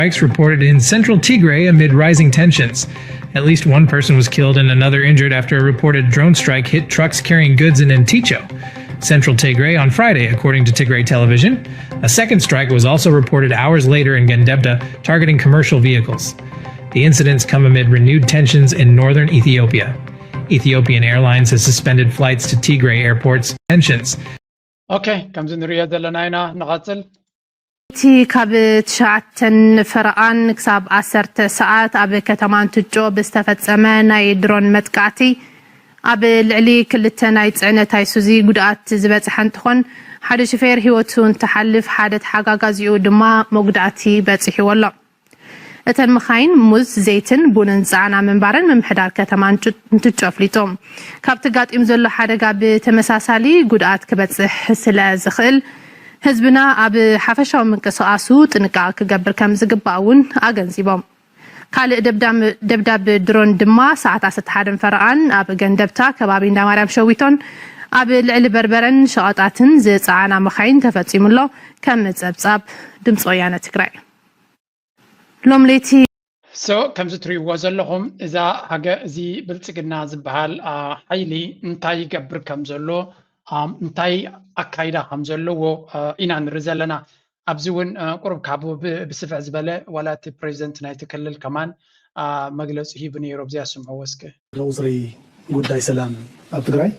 Strikes reported in central Tigray amid rising tensions. At least one person was killed and another injured after a reported drone strike hit trucks carrying goods in Entecho, central Tigray, on Friday, according to Tigray television. A second strike was also reported hours later in Gendebda, targeting commercial vehicles. The incidents come amid renewed tensions in northern Ethiopia. Ethiopian Airlines has suspended flights to Tigray airports. Tensions. Okay, ከምዚ ንሪኦ ዘለና ኢና። ንቐፅል። እቲ ካብ ትሽዓተን ፈረቓን ክሳብ ዓሰርተ ሰዓት ኣብ ከተማ እንትጮ ብዝተፈጸመ ናይ ድሮን መጥቃዕቲ ኣብ ልዕሊ ክልተ ናይ ጽዕነት ኣይሱዚ ጉድኣት ዝበጽሐ እንትኾን ሓደ ሹፌር ህይወቱ እንትሓልፍ ሓደ ተሓጋጋዚኡ ድማ መጉዳእቲ በጺሕዎ ኣሎ። እተን መኻይን ሙዝ፣ ዘይትን ቡንን ዝጸዓና ምንባረን ምምሕዳር ከተማ እንትጮ ኣፍሊጡ። ካብቲ ጋጢም ዘሎ ሓደጋ ብተመሳሳሊ ጉድኣት ክበጽሕ ስለ ዝኽእል ህዝብና ኣብ ሓፈሻዊ ምንቅስቓሱ ጥንቃቐ ክገብር ከም ዝግባእ እውን ኣገንዚቦም። ካልእ ደብዳብ ድሮን ድማ ሰዓት ዓሰርተ ሓደን ፈረቓን ኣብ ገንደብታ ከባቢ እንዳማርያም ሸዊቶን ኣብ ልዕሊ በርበረን ሸቐጣትን ዝፀዓና መኻይን ተፈፂሙ ኣሎ። ከም ፀብፃብ ድምፂ ወያነ ትግራይ ሎም ለይቲ so ከምዚ ትሪእዎ ዘለኹም እዛ ሃገ እዚ ብልፅግና ዝበሃል ሓይሊ እንታይ ይገብር ከም ዘሎ እንታይ ኣካይዳ ከም ዘለዎ ኢና ንርኢ ዘለና። ኣብዚ እውን ቁሩብ ካብኡ ብስፍሕ ዝበለ ዋላ እቲ ፕሬዚደንት ናይቲ ክልል ከማን መግለፂ ሂቡ ነይሩ። ኣብዚኣ ስምዕዎ እስከ። ቁፅሪ ጉዳይ ሰላም ኣብ ትግራይ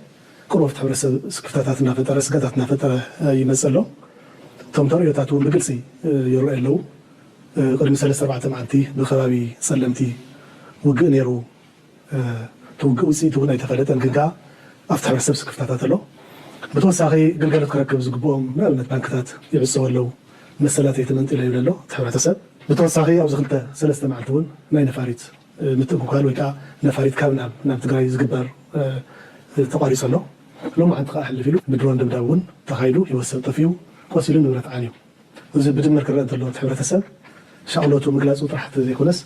ቁሩብ ኣብቲ ሕብረተሰብ ስክፍታታት እናፈጠረ ስጋታት እናፈጠረ ይመፅእ ኣሎ። እቶም ተርእዮታት እውን ብግልፂ ይረኣዩ ኣለዉ። ቅድሚ ሰለስተ ኣርባዕተ መዓልቲ ብከባቢ ፀለምቲ ውግእ ነይሩ። እቲ ውግእ ውፅኢቱ እውን ኣይተፈለጠን፣ ግን ከዓ ኣብቲ ሕብረተሰብ ስክፍታታት ኣሎ። ብተወሳኺ ግልጋሎት ክረክብ ዝግብኦም ንኣብነት ባንክታት ይዕፀው ኣለዉ፣ መሰላተይ ተመንጢለ ይብል ኣሎ እቲ ሕብረተሰብ። ብተወሳኺ ኣብዚ ክልተ ሰለስተ መዓልቲ እውን ናይ ነፋሪት ምትእጉጓል ወይ ከዓ ነፋሪት ካብ ናብ ናብ ትግራይ ዝግበር ተቋሪፁ ኣሎ። ሎማዓንቲ ከዓ ሕልፍ ኢሉ ብድሮን ደብዳብ እውን ተኻይዱ ህይወት ሰብ ጠፊኡ፣ ቆሲሉ ንብረት ዓንዩ። እዚ ብድምር ክረአ እንተሎ እቲ ሕብረተሰብ ሻቕሎቱ ምግላፁ ጥራሕ ዘይኮነስ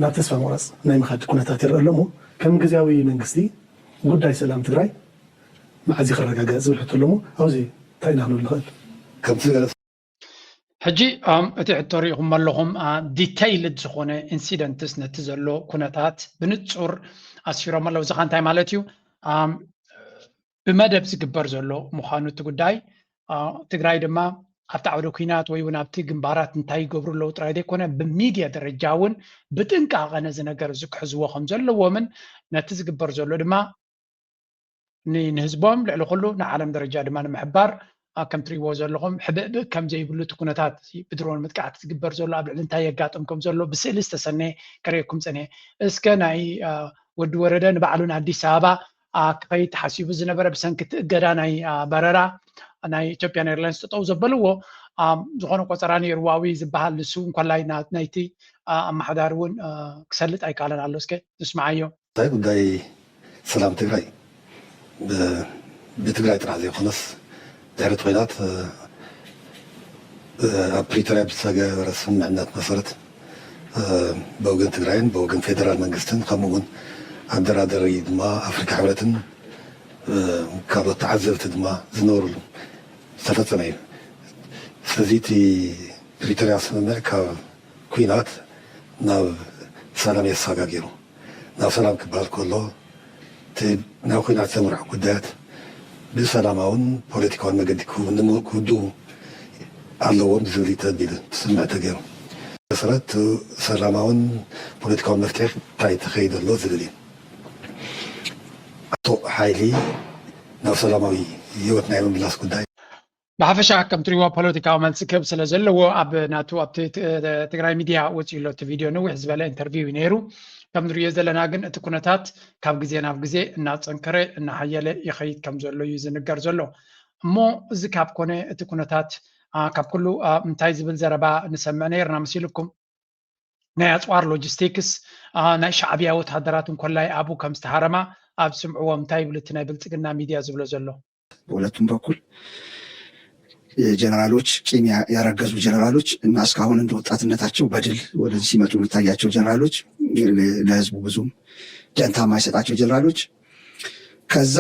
ናብ ተስፋ ምቑራፅ ናይ ምኻድ ኩነታት ይረአ ኣሎ እሞ ከም ግዝያዊ መንግስቲ ጉዳይ ሰላም ትግራይ መዓዝ ክረጋገፅ ዝብል ሕቶ ኣሎ እሞ ኣብዚ እንታይ ኢና ክንብል ንኽእል? ከምቲ ሕጂ እቲ ሕቶ ሪኢኹም ኣለኹም detailed ዝኾነ incidents ነቲ ዘሎ ኩነታት ብንፁር ኣስፊሮም ኣለዉ። እዚ ኸ እንታይ ማለት እዩ? ብመደብ ዝግበር ዘሎ ምዃኑ እቲ ጉዳይ ትግራይ ድማ ኣብቲ ዓውደ ኲናት ወይ እውን ኣብቲ ግንባራት እንታይ ይገብሩ ኣለዉ ጥራይ ዘይኮነ ብሚድያ ደረጃ እውን ብጥንቃቐ ነዚ ነገር እዚ ክሕዝዎ ከም ዘለዎምን ነቲ ዝግበር ዘሎ ድማ ንህዝቦም ልዕሊ ኩሉ ንዓለም ደረጃ ድማ ንምሕባር ከም ትሪእዎ ዘለኹም ሕብእብእ ከም ዘይብሉ እቲ ኩነታት ብድሮን መጥቃዕቲ ዝግበር ዘሎ ኣብ ልዕሊ እንታይ የጋጥም ከም ዘሎ ብስእሊ ዝተሰነየ ከርእየኩም ፀኒሐ። እስከ ናይ ወዲ ወረደ ንባዕሉ ንኣዲስ ኣበባ ክኸይድ ተሓሲቡ ዝነበረ ብሰንኪ እቲ እገዳ ናይ በረራ ናይ ኢትዮጵያን ኤርላይንስ ጠጠው ዘበልዎ ዝኾነ ቆፀራ ነይርዋዊ ዝበሃል ንሱ እንኮላይ ናይቲ ኣመሓዳሪ እውን ክሰልጥ ኣይከኣለን ኣሎ። እስከ ንስምዓዮ። እንታይ ጉዳይ ሰላም ትግራይ ብትግራይ ጥራሕ ዘይኮነስ ድሕሪ እቲ ኲናት ኣብ ፕሪቶርያ ብዝተገበረ ስምምዕነት መሰረት ብወገን ትግራይን ብወገን ፌደራል መንግስትን ከምኡ እውን ኣደራደሪ ድማ ኣፍሪካ ሕብረትን ካልኦት ተዓዘብቲ ድማ ዝነበሩሉ ዝተፈፀመ እዩ። ስለዚ እቲ ፕሪቶርያ ስምምዕ ካብ ኲናት ናብ ሰላም የሰጋጊሩ። ናብ ሰላም ክበሃል ከሎ እቲ ናብ ኲናት ዘምርሑ ጉዳያት ብሰላማውን ፖለቲካውን መገዲ ክውድኡ ኣለዎም ዝብል እዩ ተቢሉ ስምምዕ ተገይሩ። መሰረት ሰላማውን ፖለቲካውን መፍትሒ እንታይ ተኸይዱ ኣሎ ዝብል እዩ። ኣቶ ሓይሊ ናብ ሰላማዊ ህይወት ናይ ምምላስ ጉዳይ ብሓፈሻ ከም ትሪእዎ ፖለቲካዊ መልሲ ክህብ ስለ ዘለዎ ኣብ ናቱ ኣብቲ ትግራይ ሚድያ ወፂኡ ኣሎ እቲ ቪድዮ ነዊሕ ዝበለ ኢንተርቪው እዩ ነይሩ። ከም ንሪኦ ዘለና ግን እቲ ኩነታት ካብ ግዜ ናብ ግዜ እናፀንከረ እናሓየለ ይኸይድ ከም ዘሎ እዩ ዝንገር ዘሎ። እሞ እዚ ካብ ኮነ እቲ ኩነታት ካብ ኩሉ እንታይ ዝብል ዘረባ ንሰምዕ ነይርና መሲልኩም? ናይ ኣፅዋር ሎጂስቲክስ ናይ ሻዕብያ ወታደራት እንኮላይ ኣብኡ ከም ዝተሃረማ ኣብ ስምዕዎ እንታይ ይብል እቲ ናይ ብልፅግና ሚድያ ዝብሎ ዘሎ? በሁለቱም በኩል ጀነራሎች ቂም ያረገዙ ጀነራሎች እና እስካሁን እንደ ወጣትነታቸው በድል ወደዚህ ሲመጡ የሚታያቸው ጀነራሎች ለህዝቡ ብዙም ደንታ የማይሰጣቸው ጀነራሎች ከዛ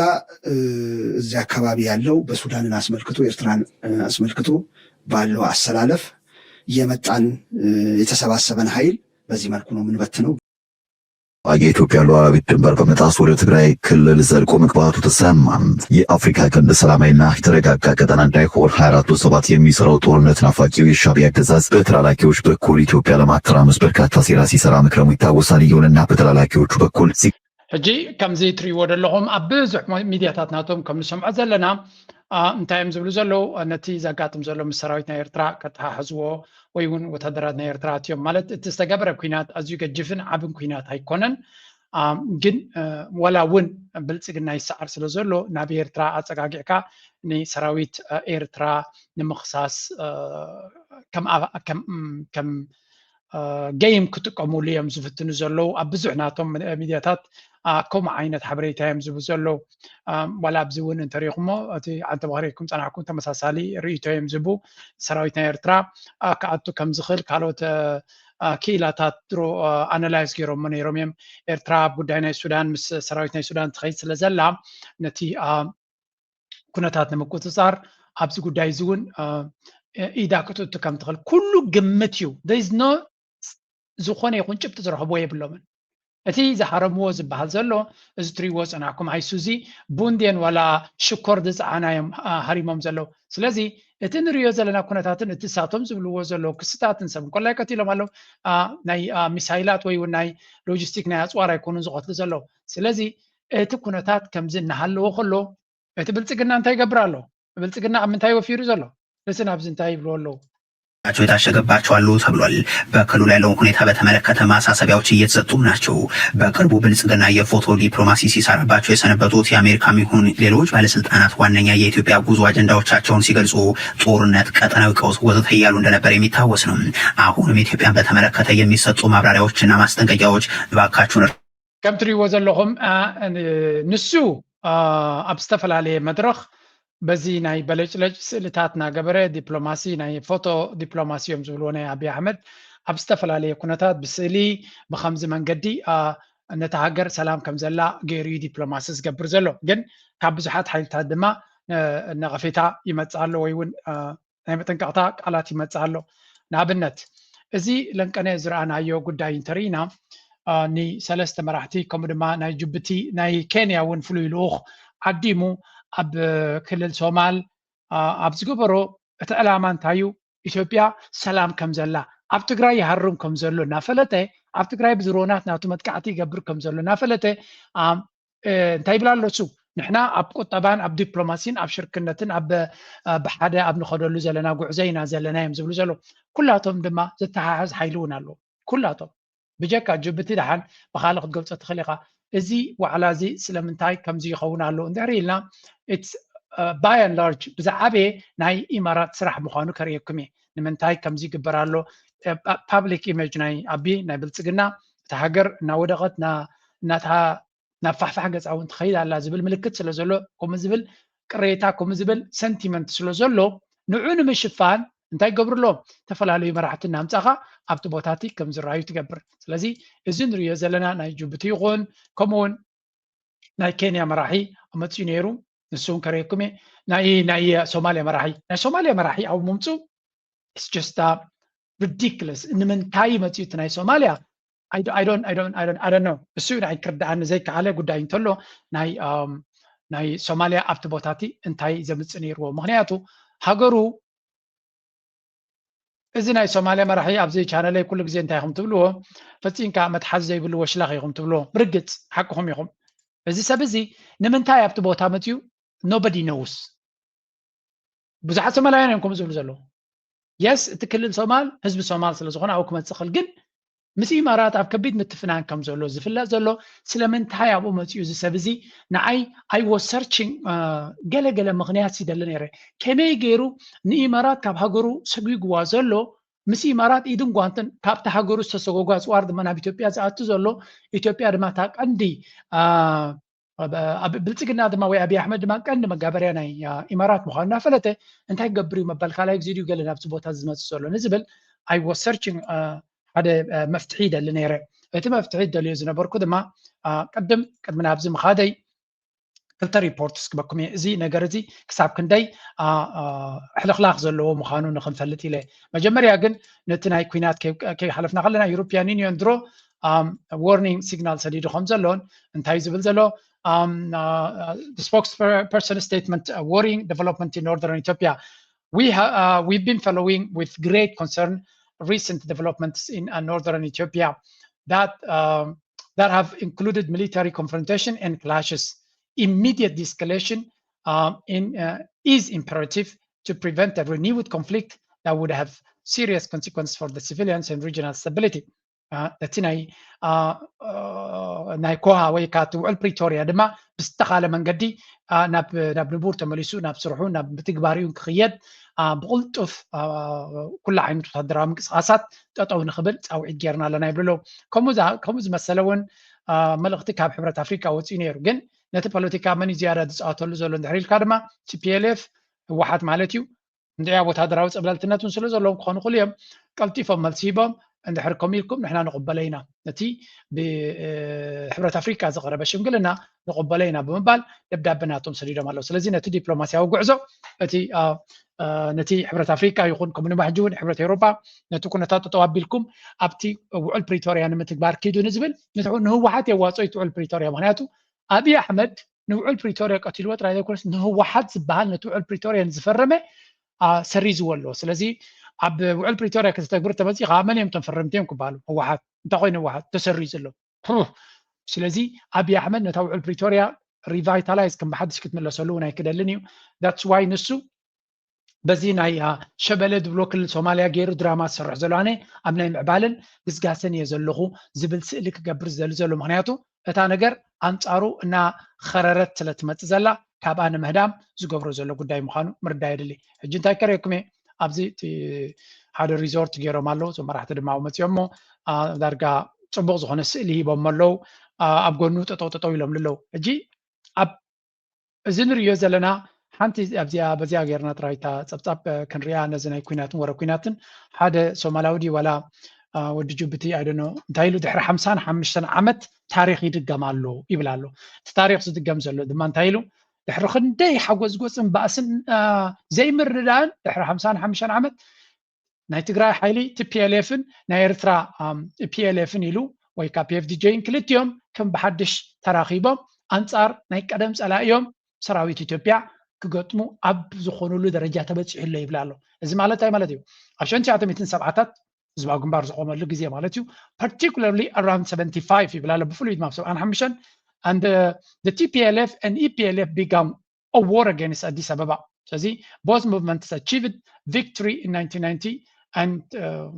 እዚህ አካባቢ ያለው በሱዳንን አስመልክቶ ኤርትራን አስመልክቶ ባለው አሰላለፍ የመጣን የተሰባሰበን ኃይል በዚህ መልኩ ነው የምንበትነው። የኢትዮጵያ ሉዓላዊት ድንበር በመጣስ ወደ ትግራይ ክልል ዘልቆ መግባቱ ተሰማ። የአፍሪካ ቀንድ ሰላማዊና የተረጋጋ ቀጠና እንዳይሆን ሃያ አራት ሰባት የሚሰራው ጦርነት ናፋቂው የሻዕቢያ አገዛዝ በተላላኪዎች በኩል ኢትዮጵያ ለማተራመስ በርካታ ሴራ ሲሰራ መክረሙ ይታወሳል። ይሁንና በተላላኪዎቹ በኩል ሕጂ ከምዚ ትሪእዎ ዘለኹም ኣብ ብዙሕ ሚድያታት ናቶም ከም ንሰምዖ ዘለና እንታይ እዮም ዝብሉ ዘለዉ? ነቲ ዘጋጥም ዘሎ ምስ ሰራዊት ናይ ኤርትራ ከተሓሕዝዎ ወይ እውን ወታደራት ናይ ኤርትራ ኣትዮም ማለት እቲ ዝተገበረ ኩናት ኣዝዩ ገጅፍን ዓብን ኩናት ኣይኮነን። ግን ዋላ እውን ብልፅግና ይሰዓር ስለ ዘሎ ናብ ኤርትራ ኣፀጋጊዕካ ንሰራዊት ኤርትራ ንምኽሳስ ከም game ክጥቀሙሉ እዮም ዝፍትኑ ዘለዉ ኣብ ብዙሕ ናቶም ሚድያታት። ከምኡ ዓይነት ሓበሬታ እዮም ዝቡ ዘለዉ። ዋላ ኣብዚ እውን እንተሪኢኹሞ እቲ ኣንተ ባክሬኩም ፀናሕኩም ተመሳሳሊ ርእቶ እዮም ዝቡ። ሰራዊት ናይ ኤርትራ ክኣቱ ከም ዝኽእል ካልኦት ክኢላታት ድሮ ኣናላይዝ ገይሮሞ ነይሮም እዮም። ኤርትራ ኣብ ጉዳይ ናይ ሱዳን ምስ ሰራዊት ናይ ሱዳን ትኸይድ ስለ ዘላ ነቲ ኩነታት ንምቁፅፃር ኣብዚ ጉዳይ እዚ እውን ኢዳ ክትእቱ ከም ትኽእል ኩሉ ግምት እዩ። ኖ ዝኾነ ይኹን ጭብጢ ዝረኽብዎ የብሎምን። እቲ ዝሃረምዎ ዝበሃል ዘሎ እዚ ትሪእዎ ፀናሕኩም ኣይሱዚ ቡንዴን ዋላ ሽኮር ዝፀዓና እዮም ሃሪሞም ዘለዉ። ስለዚ እቲ ንሪኦ ዘለና ኩነታትን እቲ ሳቶም ዝብልዎ ዘለዉ ክስታትን ሰብ እንኮላይ ቀቲሎም ኣለዉ። ናይ ሚሳይላት ወይ እውን ናይ ሎጂስቲክ ናይ ኣፅዋር ኣይኮኑን ዝቐትሉ ዘለዉ። ስለዚ እቲ ኩነታት ከምዚ እናሃለዎ ከሎ እቲ ብልፅግና እንታይ ይገብር ኣሎ? ብልፅግና ኣብ ምንታይ ወፊሩ ዘሎ? እስን ኣብዚ እንታይ ይብልዎ ኣለዉ? ቸው የታሸገባቸው አሉ ተብሏል። በክልሉ ያለውን ሁኔታ በተመለከተ ማሳሰቢያዎች እየተሰጡም ናቸው። በቅርቡ ብልጽግና የፎቶ ዲፕሎማሲ ሲሰራባቸው የሰነበቱት የአሜሪካም ይሁን ሌሎች ባለስልጣናት ዋነኛ የኢትዮጵያ ጉዞ አጀንዳዎቻቸውን ሲገልጹ ጦርነት፣ ቀጠናዊ ቀውስ ወዘተ እያሉ እንደነበር የሚታወስ ነው። አሁንም ኢትዮጵያን በተመለከተ የሚሰጡ ማብራሪያዎችና ማስጠንቀቂያዎች እባካችሁን ከም ትሪእዎ ዘለኹም ንሱ ኣብ ዝተፈላለየ መድረኽ በዚ ናይ በለጭለጭ ስእልታት እናገበረ ዲፕሎማሲ ናይ ፎቶ ዲፕሎማሲ እዮም ዝብልዎ ናይ ኣብይ ኣሕመድ ኣብ ዝተፈላለየ ኩነታት ብስእሊ ብከምዚ መንገዲ ነታ ሃገር ሰላም ከም ዘላ ገይሩ እዩ ዲፕሎማሲ ዝገብር ዘሎ። ግን ካብ ብዙሓት ሓይልታት ድማ ነቐፌታ ይመፅእ ኣሎ ወይ እውን ናይ መጠንቀቕታ ቃላት ይመፅእ ኣሎ። ንኣብነት እዚ ለንቀነ ዝረኣናዮ ጉዳይ እንተርኢና ንሰለስተ መራሕቲ ከምኡ ድማ ናይ ጅቡቲ ናይ ኬንያ እውን ፍሉይ ልኡኽ ዓዲሙ ኣብ ክልል ሶማል ኣብ ዝገበሮ እቲ ዕላማ እንታይ እዩ? ኢትዮጵያ ሰላም ከም ዘላ ኣብ ትግራይ ይሃርም ከም ዘሎ እናፈለጠ ኣብ ትግራይ ብድሮናት ናቱ መጥቃዕቲ ይገብር ከም ዘሎ እናፈለጠ እንታይ ይብል ኣሎ እሱ? ንሕና ኣብ ቁጠባን ኣብ ዲፕሎማሲን ኣብ ሽርክነትን ኣብ ብሓደ ኣብ ንኸደሉ ዘለና ጉዕዞ ኢና ዘለና እዮም ዝብሉ ዘለዉ። ኩላቶም ድማ ዘተሓሕዝ ሓይሊ እውን ኣለዉ። ኩላቶም ብጀካ ጅቡቲ ደሓን ብካልእ ክትገልፆ ትኽእል ኢኻ። እዚ ዋዕላ እዚ ስለምንታይ ከምዚ ይኸውን ኣሎ እንድሕር ኢልና by and large ብዝዓበየ ናይ ኢማራት ስራሕ ምዃኑ ከርእየኩም እየ። ንምንታይ ከምዚ ይግበር ኣሎ? ፓብሊክ ኢሜጅ ናይ ኣቢ ናይ ብልፅግና እታ ሃገር እናወደቐት እናታ ናብ ፋሕፋሕ ገፃ እውን ትኸይድ ኣላ ዝብል ምልክት ስለ ዘሎ ከምኡ ዝብል ቅሬታ ከምኡ ዝብል ሰንቲመንት ስለ ዘሎ ንዑ ንምሽፋን እንታይ ይገብሩ ኣለዎም? ዝተፈላለዩ መራሕቲ እናምፃኻ ኣብቲ ቦታቲ ከም ዝረኣዩ ትገብር። ስለዚ እዚ ንሪኦ ዘለና ናይ ጅቡቲ ይኹን ከምኡውን ናይ ኬንያ መራሒ መፅኡ ነይሩ። ንሱ እውን ከርእየኩም እየ። ናይ ናይ ሶማሊያ መራሒ ናይ ሶማሊያ መራሒ ኣብ ምምፁ it's just ridiculous። ንምንታይ መፅኡ እቲ ናይ ሶማሊያ I don't I don't I don't I don't know። እሱ ናይ ክርዳኣኒ ዘይከኣለ ጉዳይ እንተሎ ናይ ናይ ሶማሊያ ኣብቲ ቦታቲ እንታይ ዘምፅእ ነይርዎ? ምክንያቱ ሃገሩ እዚ ናይ ሶማሊያ መራሒ ኣብዚ ቻነለይ ኩሉ ግዜ እንታይ ኢኹም ትብልዎ? ፈፂምካ መትሓዚ ዘይብሉ ወሽላኽ ኢኹም ትብልዎ። ብርግፅ ሓቅኹም ኢኹም። እዚ ሰብ እዚ ንምንታይ ኣብቲ ቦታ መፅኡ nobody knows። ብዙሓት ሶማላውያን እዮም ከምኡ ዝብሉ ዘለዉ። የስ እቲ ክልል ሶማል ህዝቢ ሶማል ስለ ዝኾነ ኣብኡ ክመፅእ ክእል ግን ምስ ኢማራት ኣብ ከቢድ ምትፍናን ከም ዘሎ ዝፍለጥ ዘሎ ስለምንታይ ኣብኡ መፂኡ እዚ ሰብ እዚ ንዓይ I was searching ገለ ገለ ምኽንያት ይደሊ ነይረ ከመይ ገይሩ ንኢማራት ካብ ሃገሩ ሰጒግዋ ዘሎ ምስ ኢማራት ኢድን ጓንትን ካብቲ ሃገሩ ዝተሰጎጓ ኣፅዋር ድማ ናብ ኢትዮጵያ ዝኣቱ ዘሎ ኢትዮጵያ ድማ እታ ቀንዲ ኣብ ብልፅግና ድማ ወይ ኣብይ ኣሕመድ ድማ ቀንዲ መጋበርያ ናይ ኢማራት ምዃኑ እናፈለጠ እንታይ ክገብር እዩ መባል ካልኣይ ግዜ ድዩ ገለ ናብዚ ቦታ ዝመፅእ ዘሎ ንዝብል I was searching ሓደ መፍትሒ ይደሊ ነይረ። እቲ መፍትሒ ዝደልዮ ዝነበርኩ ድማ ቅድም ቅድሚ ናብዚ ምኻደይ ክልተ ሪፖርትስ ክበኩም እየ። እዚ ነገር እዚ ክሳብ ክንደይ ሕልኽላኽ ዘለዎ ምዃኑ ንክንፈልጥ ኢለ። መጀመርያ ግን ነቲ ናይ ኩናት ከይሓለፍና ከለና፣ ዩሮፒያን ዩኒዮን ድሮ ዋርኒንግ ሲግናል ሰዲዱ ከም ዘሎን እንታይ ዝብል ዘሎ፣ spokesperson statement, worrying development in northern Ethiopia. We have been following with great concern recent developments in northern Ethiopia that that have included military confrontation and clashes. Immediate de-escalation is imperative to prevent a renewed conflict that would have serious consequences for the civilians and regional stability. ነቲ ናይ ናይ ኮሃ ወይ ከዓ እቲ ውዕል ፕሪቶርያ ድማ ብዝተኻለ መንገዲ ናብ ንቡር ተመሊሱ ናብ ስርሑ ናብ ምትግባሪኡ ክኽየድ ብቕልጡፍ ኩሉ ዓይነት ወታደራዊ ምንቅስቃሳት ጠጠው ንኽብል ፃውዒት ጌርና ኣለና ይብሉ ኣለዉ። ከምኡ ዝመሰለ እውን መልእኽቲ ካብ ሕብረት ኣፍሪካ ወፂኡ ነይሩ። ግን ነቲ ፖለቲካ መን እዩ ዝያዳ ዝፃወተሉ ዘሎ እንድሕር ኢልካ ድማ ቲፒኤልኤፍ ህወሓት ማለት እዩ። እንድሕር ወታደራዊ ፀብለልትነት እውን ስለ ዘለዎም ክኾኑ ይኽእሉ እዮም። ቀልጢፎም መልሲ ሂቦም እንድሕር ከምኡ ኢልኩም ንሕና ንቕበሎ ኢና፣ ነቲ ብሕብረት ኣፍሪካ ዝቐረበ ሽምግልና ንቕበሎ ኢና ብምባል ደብዳበ ናቶም ሰዲዶም ኣለዉ። ስለዚ ነቲ ዲፕሎማስያዊ ጉዕዞ እቲ ነቲ ሕብረት ኣፍሪካ ይኹን ከምኡ ድማ ሕጂ እውን ሕብረት ኤውሮጳ ነቲ ኩነታት ጠጠው ኣቢልኩም ኣብቲ ውዕል ፕሪቶርያ ንምትግባር ኪዱ ንዝብል ንህወሓት የዋፅኦ እቲ ውዕል ፕሪቶርያ። ምክንያቱ ኣብይ ኣሕመድ ንውዕል ፕሪቶርያ ቀቲልዎ ጥራይ ዘይኮነስ ንህወሓት ዝበሃል ነቲ ውዕል ፕሪቶርያ ንዝፈረመ ሰሪዝዎ ኣለዎ። ስለዚ ኣብ ውዕል ፕሪቶርያ ከተተግብር ተመፂኻ መን እዮም እቶም ፈረምቲ እዮም ክበሃሉ? ህወሓት። እንታይ ኮይኑ ህወሓት ተሰሪዙ ኣሎ? ስለዚ ኣብይ ኣሕመድ ነታ ውዕል ፕሪቶርያ ሪቫይታላይዝ ከም ብሓድሽ ክትምለሰሉ እውን ኣይክደልን እዩ። that's why ንሱ በዚ ናይ ሸበለ ዝብሎ ክልል ሶማልያ ገይሩ ድራማ ዝሰርሕ ዘሎ ኣነ ኣብ ናይ ምዕባልን ግስጋሰን እየ ዘለኹ ዝብል ስእሊ ክገብር ዝደሊ ዘሎ። ምክንያቱ እታ ነገር ኣንጻሩ እናኸረረት ስለ ትመጽእ ዘላ ካብኣ ንምህዳም ዝገብሮ ዘሎ ጉዳይ ምዃኑ ምርዳእ የድሊ። ሕጂ እንታይ ከርእየኩም እየ፣ ኣብዚ ሓደ ሪዞርት ገይሮም ኣለዉ እዞም መራሕቲ ድማ መፅኦም እሞ ዳርጋ ፅቡቕ ዝኾነ ስእሊ ሂቦም ኣለዉ። ኣብ ጎኑ ጠጠው ጠጠው ኢሎም ኣለዉ። ሕጂ ኣብ እዚ ንሪኦ ዘለና ሓንቲ ኣብዚኣ በዚኣ ጌርና ጥራይ እታ ፀብፃብ ክንሪኣ ነዚ ናይ ኩናትን ወረ ኩናትን ሓደ ሶማላዊ ድዩ ዋላ ወዲ ጅቡቲ ኣይደኖ እንታይ ኢሉ ድሕሪ ሓምሳን ሓሙሽተን ዓመት ታሪኽ ይድገም ኣሎ ይብል ኣሎ። እቲ ታሪኽ ዝድገም ዘሎ ድማ እንታይ ኢሉ ድሕሪ ክንደይ ሓጎስ ጎፅን ባእስን ዘይምርዳእን ድሕሪ ሓምሳን ሓሙሽተን ዓመት ናይ ትግራይ ሓይሊ ቲፒኤልኤፍን ናይ ኤርትራ ፒኤልኤፍን ኢሉ ወይ ከዓ ፒኤፍዲጄን ክልቲኦም ከም ብሓድሽ ተራኺቦም ኣንፃር ናይ ቀደም ፀላኢኦም ሰራዊት ኢትዮጵያ ክገጥሙ ኣብ ዝኾኑሉ ደረጃ ተበፂሑ ኣሎ ይብል ኣሎ። እዚ ማለት እንታይ ማለት እዩ? ኣብ ሸንቲያቶም ሚትን ሰብዓታት ህዝባዊ ግንባር ዝቆመሉ ግዜ ማለት እዩ። Particularly around seventy five ይብል ኣሎ ብፍሉይ ድማ ኣብ ሰብዓን ሓሙሽተን and the T P L F and E P L F began a war against Addis Ababa. ስለዚ both movements achieved victory in nineteen ninety and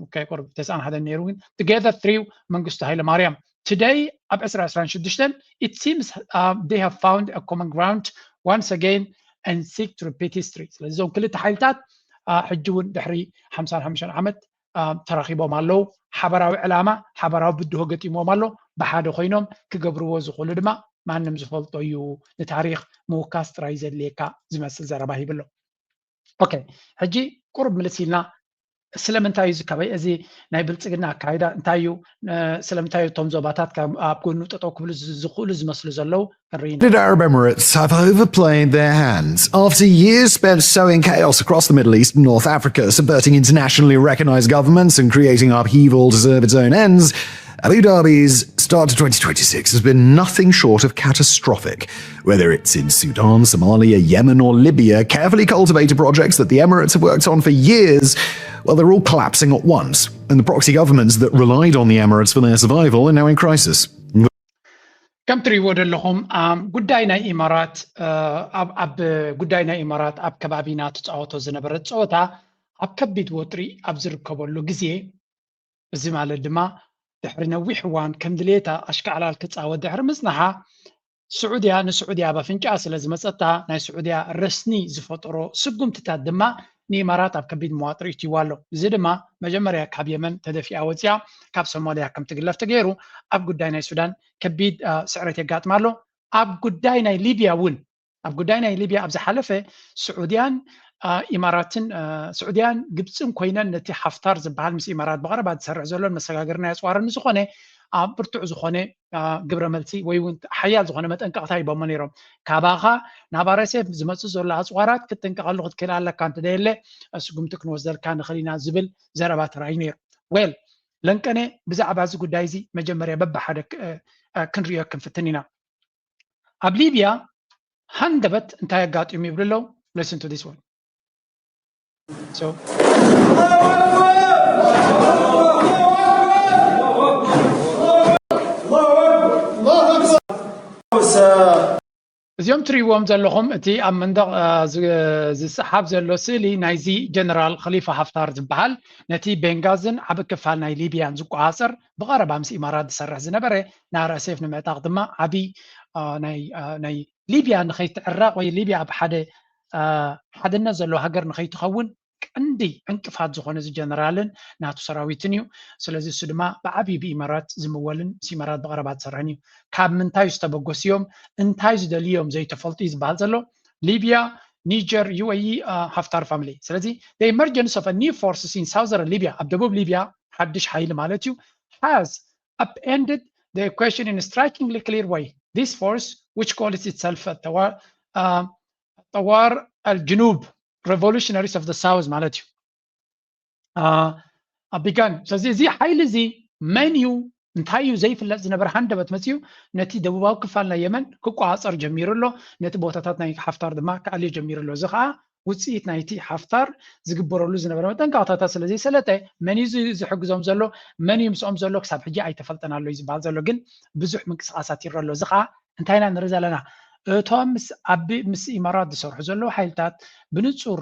okay ቁርብ ተስዓን ሓደን ነይሩ ግን together through መንግስቱ ሃይለ ማርያም. Today ኣብ ዕስራ ዕስራን ሽዱሽተን it seems they have found a common ground once again and seek to repeat history. ስለዚ እዞም ክልተ ሓይልታት ሕጂ እውን ድሕሪ ሓምሳን ሓሙሽተን ዓመት ተራኺቦም ኣለዉ። ሓበራዊ ዕላማ ሓበራዊ ብድሆ ገጢምዎም ኣሎ። ብሓደ ኮይኖም ክገብርዎ ዝኽእሉ ድማ ማንም ዝፈልጦ እዩ። ንታሪኽ ምውካስ ጥራይ ዘድልየካ ዝመስል ዘረባ ሂብሎ። ኦኬ ሕጂ ቁሩብ ምልስ ኢልና ስለምንታይ እዩ ዝከበይ እዚ ናይ ብልፅግና ኣካይዳ እንታይ እዩ? ስለምንታይ እቶም ዞባታት ኣብ ጎኑ ጠጠው ክብሉ ዝኽእሉ ዝመስሉ ዘለዉ? The Arab Emirates have overplayed their hands. After years spent sowing chaos across the Middle East and North Africa, subverting internationally recognized governments and creating upheaval to serve its own ends, Abu Dhabi's start to twenty twenty-six has been nothing short of catastrophic. Whether it's in Sudan, Somalia, Yemen, or Libya, carefully cultivated projects that the Emirates have worked on for years, well, they're all collapsing at once. And the proxy governments that relied on the Emirates for their survival are now in crisis. ከም ትሪእዎ ዘለኹም ጉዳይ ናይ ኢማራት ኣብ ጉዳይ ናይ ኢማራት ኣብ ከባቢና ትፃወቶ ዝነበረት ፀወታ ኣብ ከቢድ ወጥሪ ኣብ ዝርከበሉ ግዜ፣ እዚ ማለት ድማ ድሕሪ ነዊሕ እዋን ከም ድሌታ ኣሽካዕላል ክፃወት ድሕሪ ምፅናሓ ስዑድያ ንስዑድያ ኣብ ኣፍንጫ ስለ ዝመፀታ ናይ ስዑድያ ረስኒ ዝፈጠሮ ስጉምትታት ድማ ንኢማራት ኣብ ከቢድ መዋጥር እትይዋ ኣሎ። እዚ ድማ መጀመርያ ካብ የመን ተደፊኣ ወፂኣ ካብ ሶማልያ ከም ትግለፍ ተገይሩ ኣብ ጉዳይ ናይ ሱዳን ከቢድ ስዕረት የጋጥማ ኣሎ። ኣብ ጉዳይ ናይ ሊብያ እውን ኣብ ጉዳይ ናይ ሊብያ ኣብ ዝሓለፈ ስዑድያን ኢማራትን ስዑድያን ግብፅን ኮይነን ነቲ ሓፍታር ዝበሃል ምስ ኢማራት ብቐረባ ዝሰርሕ ዘሎን መሰጋገሪ ናይ ኣፅዋርን ዝኾነ ኣብ ብርቱዕ ዝኾነ ግብረ መልሲ ወይ እውን ሓያል ዝኾነ መጠንቀቕታ ሂቦሞ ነይሮም። ካባኻ ናብ ኣር ኤስ ኤፍ ዝመፅእ ዘሎ ኣፅዋራት ክትጥንቀቐሉ ክትክእል ኣለካ፣ እንተደየለ ስጉምቲ ክንወስደልካ ንኽእል ኢና ዝብል ዘረባ ተራእዩ ነይሩ። ዌል ለንቀነ ብዛዕባ እዚ ጉዳይ እዚ መጀመርያ በብሓደ ክንሪኦ ክንፍትን ኢና። ኣብ ሊብያ ሃንደበት እንታይ ኣጋጢሙ ይብሉ ኣለዉ። Listen to this one. So እዚኦም ትሪእዎም ዘለኹም እቲ ኣብ መንደቕ ዝሰሓብ ዘሎ ስእሊ ናይዚ ጀነራል ኸሊፋ ሃፍታር ዝበሃል ነቲ ቤንጋዝን ዓቢ ክፋል ናይ ሊብያን ዝቆጻጸር ብቐረባ ምስ ኢማራት ዝሰርሕ ዝነበረ ንኣር ኤስ ኤፍ ንምዕጣቕ ድማ ዓቢ ናይ ሊብያ ንኸይትዕረቕ ወይ ሊብያ ኣብ ሓደ ሓድነት ዘለዎ ሃገር ንኸይትኸውን ቀንዲ ዕንቅፋት ዝኾነ እዚ ጀነራልን ናቱ ሰራዊትን እዩ። ስለዚ እሱ ድማ ብዓብዩ ብኢማራት ዝምወልን ምስ ኢማራት ብቐረባ ዝሰርሕን እዩ። ካብ ምንታይ ዝተበገሱ እዮም፣ እንታይ ዝደልዩ እዮም ዘይተፈልጡ እዩ ዝበሃል ዘሎ። ሊብያ፣ ኒጀር፣ ዩ ኤ ኢ፣ ሃፍታር ፋሚሊ። ስለዚ the emergence of a new forces in southern Libya ኣብ ደቡብ ሊብያ ሓድሽ ሓይሊ ማለት እዩ has upended the equation in a strikingly clear way. This force, which calls itself الثوار الجنوب Revolutionaries of the South ማለት እዩ። ኣቢጋን ስለዚ እዚ ሓይሊ እዚ መን እዩ እንታይ እዩ ዘይፍለጥ ዝነበረ ሃንደበት መፅዩ ነቲ ደቡባዊ ክፋል ናይ የመን ክቆፃፀር ጀሚሩ ኣሎ። ነቲ ቦታታት ናይ ሓፍታር ድማ ክኣልዮ ጀሚሩ ኣሎ። እዚ ከዓ ውፅኢት ናይቲ ሓፍታር ዝግበረሉ ዝነበረ መጠንቀቕታታት ስለ ዘይሰለጠ መን እዩ ዝሕግዞም ዘሎ፣ መን እዩ ምስኦም ዘሎ ክሳብ ሕጂ ኣይተፈልጠን ኣሎ እዩ ዝበሃል ዘሎ። ግን ብዙሕ ምንቅስቃሳት ይረአ ኣሎ። እዚ ከዓ እንታይ ኢና ንርኢ ዘለና? እቶም ምስ ኣብ ምስ ኢማራት ዝሰርሑ ዘለዉ ሓይልታት ብንጹር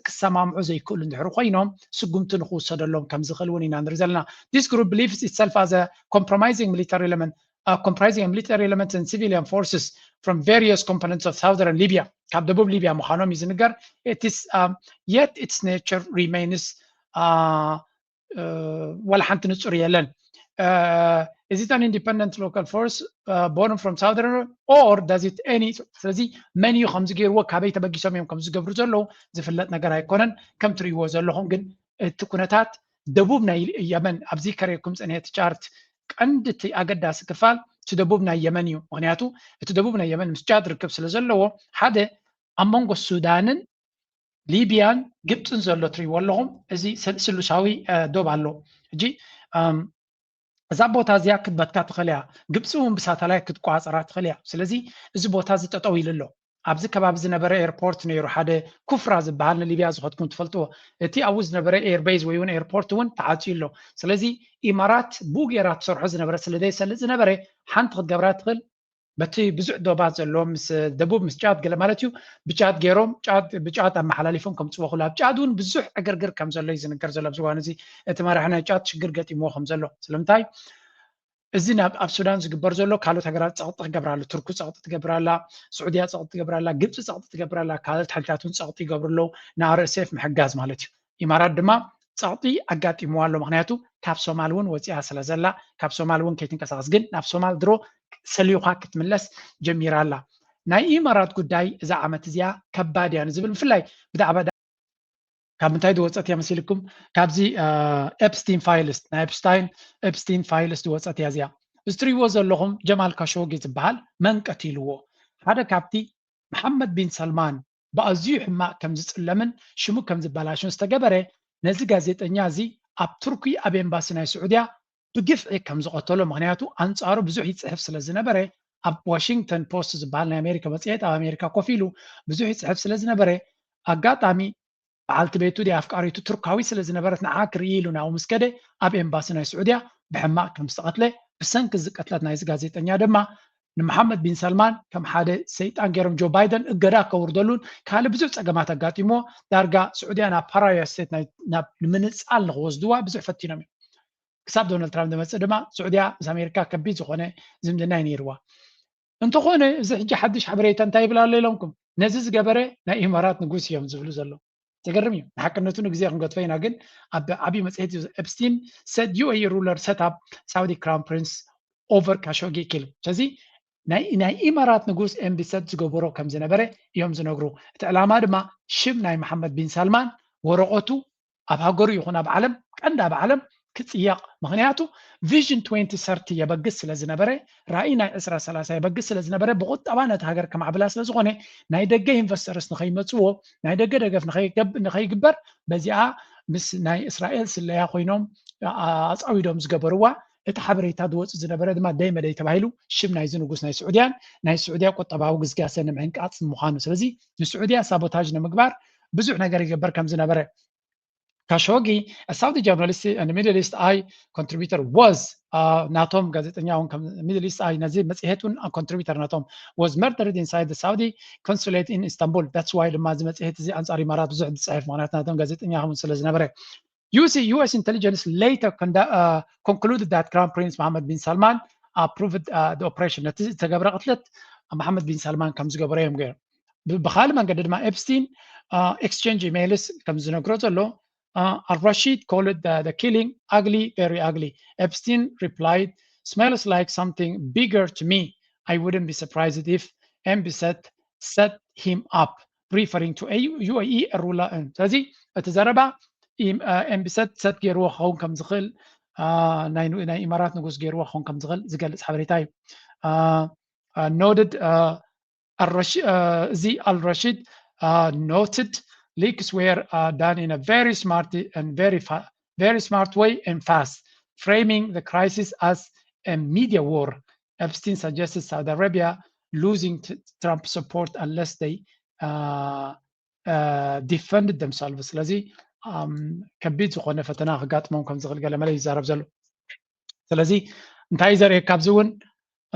ክሰማምዑ ዘይክእሉ እንድሕር ኮይኖም ስጉምቲ ንክውሰደሎም ከም ዝኽእል እውን ኢና ንርኢ ዘለና። This group believes itself as a compromising military element, uh, comprising military elements and civilian forces from various components of southern Libya. ካብ ደቡብ ሊብያ ምዃኖም እዩ ዝንገር። It is, um, yet its nature remains, uh, ዋላ ሓንቲ ንጹር የለን። Is it an independent local force born from southern or does it any? ስለዚ መን እዩ ከምዚ ገይርዎ፣ ካበይ ተበጊሶም እዮም ከምዚ ዝገብሩ ዘለዉ ዝፍለጥ ነገር ኣይኮነን። ከም ትርእይዎ ዘለኹም ግን እቲ ኩነታት ደቡብ ናይ የመን ኣብዚ ከርእየኩም ጸኒሐ እቲ ቻርት ቀንዲ እቲ ኣገዳሲ ክፋል እቲ ደቡብ ናይ የመን እዩ። ምክንያቱ እቲ ደቡብ ናይ የመን ምስ ጫድ ርክብ ስለ ዘለዎ ሓደ ኣብ መንጎ ሱዳንን ሊብያን ግብፅን ዘሎ ትሪእዎ ኣለኹም። እዚ ስሉሳዊ ዶብ ኣሎ። ሕጂ እዛ ቦታ እዚኣ ክትበትካ ትኽእል እያ። ግብፂ እውን ብሳተላይት ክትቆፃፀራ ትኽእል እያ። ስለዚ እዚ ቦታ እዚ ጠጠው ኢሉ ኣሎ። ኣብዚ ከባቢ ዝነበረ ኤርፖርት ነይሩ፣ ሓደ ኩፍራ ዝበሃል ንሊብያ ዝኸድኩም ትፈልጥዎ። እቲ ኣብኡ ዝነበረ ኤርቤዝ ወይ እውን ኤርፖርት እውን ተዓፅዩ ኣሎ። ስለዚ ኢማራት ብኡ ገይራ ትሰርሖ ዝነበረ ስለ ዘይሰልጥ ዝነበረ ሓንቲ ክትገብራ ትኽእል በቲ ብዙሕ ዶባት ዘለዎ ምስ ደቡብ ምስ ጫድ ገለ ማለት እዩ ብጫድ ገይሮም ጫድ ብጫድ ኣመሓላሊፎም ከምፅዎ ክሉ ኣብ ጫድ እውን ብዙሕ ዕግርግር ከም ዘሎ እዩ ዝንገር ዘሎ ኣብዚ እዋን እዚ እቲ መራሒ ናይ ጫድ ሽግር ገጢምዎ ከም ዘሎ ስለምንታይ እዚ ናብ ኣብ ሱዳን ዝግበር ዘሎ ካልኦት ሃገራት ፀቕጢ ክገብራ ኣሎ ቱርኩ ፀቕጢ ትገብር ኣላ ስዑድያ ፀቕጢ ትገብር ኣላ ግብፂ ፀቕጢ ትገብር ኣላ ካልኦት ሓይልታት እውን ፀቕጢ ይገብሩ ኣለዉ ንኣርኤስኤፍ ምሕጋዝ ማለት እዩ ኢማራት ድማ ፀቕጢ ኣጋጢምዋ ኣሎ ምክንያቱ ካብ ሶማል እውን ወፂኣ ስለ ዘላ ካብ ሶማል እውን ከይትንቀሳቐስ ግን ናብ ሶማል ድሮ ሰሊኳ ክትምለስ ጀሚራ ኣላ ናይ ኢማራት ጉዳይ እዛ ዓመት እዚኣ ከባድ እያ ንዝብል ብፍላይ ብዛዕባ ካብ ምንታይ ዝወፀት እያ መሲልኩም ካብዚ ኤፕስቲን ፋይልስ ናይ ኤፕስታይን ኤፕስቲን ፋይልስ ዝወፀት እያ እዚኣ እዚ ትሪእዎ ዘለኹም ጀማል ካሾጊ ዝበሃል መን ቀቲልዎ ሓደ ካብቲ መሓመድ ቢን ሰልማን ብኣዝዩ ሕማቕ ከም ዝጽለምን ሽሙ ከም ዝበላሽን ዝተገበረ ነዚ ጋዜጠኛ እዚ ኣብ ቱርኪ ኣብ ኤምባሲ ናይ ስዑድያ ብግፍዒ ከም ዝቐተሎ ምኽንያቱ ኣንጻሩ ብዙሕ ይጽሕፍ ስለ ዝነበረ ኣብ ዋሽንግተን ፖስት ዝበሃል ናይ ኣሜሪካ መጽሔት ኣብ ኣሜሪካ ኮፍ ኢሉ ብዙሕ ይጽሕፍ ስለ ዝነበረ ኣጋጣሚ በዓልቲ ቤቱ ድያ ኣፍቃሪቱ ቱርካዊት ስለ ዝነበረት ንዓ ክርኢ ኢሉ ናብኡ ምስ ከደ ኣብ ኤምባሲ ናይ ስዑድያ ብሕማቕ ከም ዝተቐትለ ብሰንኪ እዚ ቅትለት ናይዚ ጋዜጠኛ ድማ ንመሓመድ ቢን ሰልማን ከም ሓደ ሰይጣን ገይሮም ጆ ባይደን እገዳ ከውርደሉን ካልእ ብዙሕ ጸገማት ኣጋጢምዎ ዳርጋ ስዑድያ ናብ ፓራያ ስቴት ንምንጻል ንክወስድዋ ብዙሕ ፈቲኖም እዮም ክሳብ ዶናልድ ትራምፕ ዝመጽእ ድማ ስዑድያ ምስ ኣሜሪካ ከቢድ ዝኾነ ዝምድና እዩ ነይርዋ እንተኾነ እዚ ሕጂ ሓድሽ ሓበሬታ እንታይ ይብል ኣሎ ኢሎምኩም ነዚ ዝገበረ ናይ ኢማራት ንጉስ እዮም ዝብሉ ዘለዉ ዘገርም እዩ ንሓቅነቱ ንግዜ ክንገድፎ ኢና ግን ኣብ ዓብዪ መፅሄት እዩ ኤፕስቲን said ዩ ኤ ኢ ruler set up Saudi crown prince over ካሾጊ ኪል ስለዚ ናይ ኢማራት ንጉስ ኤምቢሰት ዝገበሮ ከም ዝነበረ እዮም ዝነግሩ እቲ ዕላማ ድማ ሽም ናይ መሓመድ ቢን ሳልማን ወረቐቱ ኣብ ሃገሩ ይኹን ኣብ ዓለም ቀንዲ ኣብ ዓለም ክፅየቕ። ምክንያቱ ቪዥን ትወንቲ ሰርቲ የበግስ ስለ ዝነበረ፣ ራእይ ናይ ዕስራ ሰላሳ የበግስ ስለ ዝነበረ፣ ብቁጠባ ነቲ ሃገር ከማዕብላ ስለ ዝኾነ፣ ናይ ደገ ኢንቨስተርስ ንኸይመፅዎ፣ ናይ ደገ ደገፍ ንኸይገብ- ንኸይግበር፣ በዚኣ ምስ ናይ እስራኤል ስለያ ኮይኖም ኣ- ኣፃዊዶም ዝገበርዋ፣ እቲ ሓበሬታ ዝወፅእ ዝነበረ ድማ ደይ መደይ ተባሂሉ ሽም ናይዚ ንጉስ ናይ ስዑድያን ናይ ስዑድያ ቁጠባዊ ግስጋሰ ንምዕንቃፅ ምዃኑ። ስለዚ ንስዑድያ ሳቦታጅ ንምግባር ብዙሕ ነገር ይገበር ከም ዝነበረ። Khashoggi, a Saudi journalist and Middle East Eye contributor, was, uh, ናቶም ጋዜጠኛ እውን ከም Middle East Eye ነዚ መጽሔት እውን ኮንትሪቢተር ናቶም፣ was murdered inside the Saudi consulate in Istanbul. That's why ድማ እዚ መጽሔት እዚ ኣንጻር ኢማራት ብዙሕ ዝጽሕፍ፣ ምኽንያቱ ናቶም ጋዜጠኛ እውን ስለ ዝነበረ። You see, U S intelligence later condu- uh, concluded that Crown Prince Mohammed bin Salman approved uh, the operation. ነቲ ዝተገብረ ቅትለት መሓመድ ቢን ሳልማን ከም ዝገበሮ እዮም ገይሮም። ብ- ብኻልእ መንገዲ ድማ ኤፕስቲን ኤክስቼንጅ ኢሜይልስ ከም ዝነግሮ ዘሎ፣ uh, Al Rashid called the, the killing ugly, very ugly. Epstein replied, "Smells like something bigger to me. I wouldn't be surprised if M B set set him up," referring to a U A E ruler. ስለዚ እቲ ዘረባ M B set set ገይርዎ ክኸውን ከም ዝኽእል፣ uh, ናይ ን- ናይ ኢማራት ንጉስ ገይርዎ ክኸውን ከም ዝኽእል ዝገልጽ ሓበሬታ እዩ። Uh, uh, noted, uh, Al Rashid, uh, እዚ Al Rashid, uh, noted leaks were uh, done in a very smart and very fa- very smart way and fast, framing the crisis as a media war. Epstein suggested Saudi Arabia losing t- Trump support unless they uh, uh, defended themselves. ስለዚ um, ከቢድ ዝኾነ ፈተና ክጋጥሞም ከም ዝኽእል ገለ መለ ይዛረብ ዘሎ። ስለዚ እንታይ ዘርእየካ ኣብዚ እውን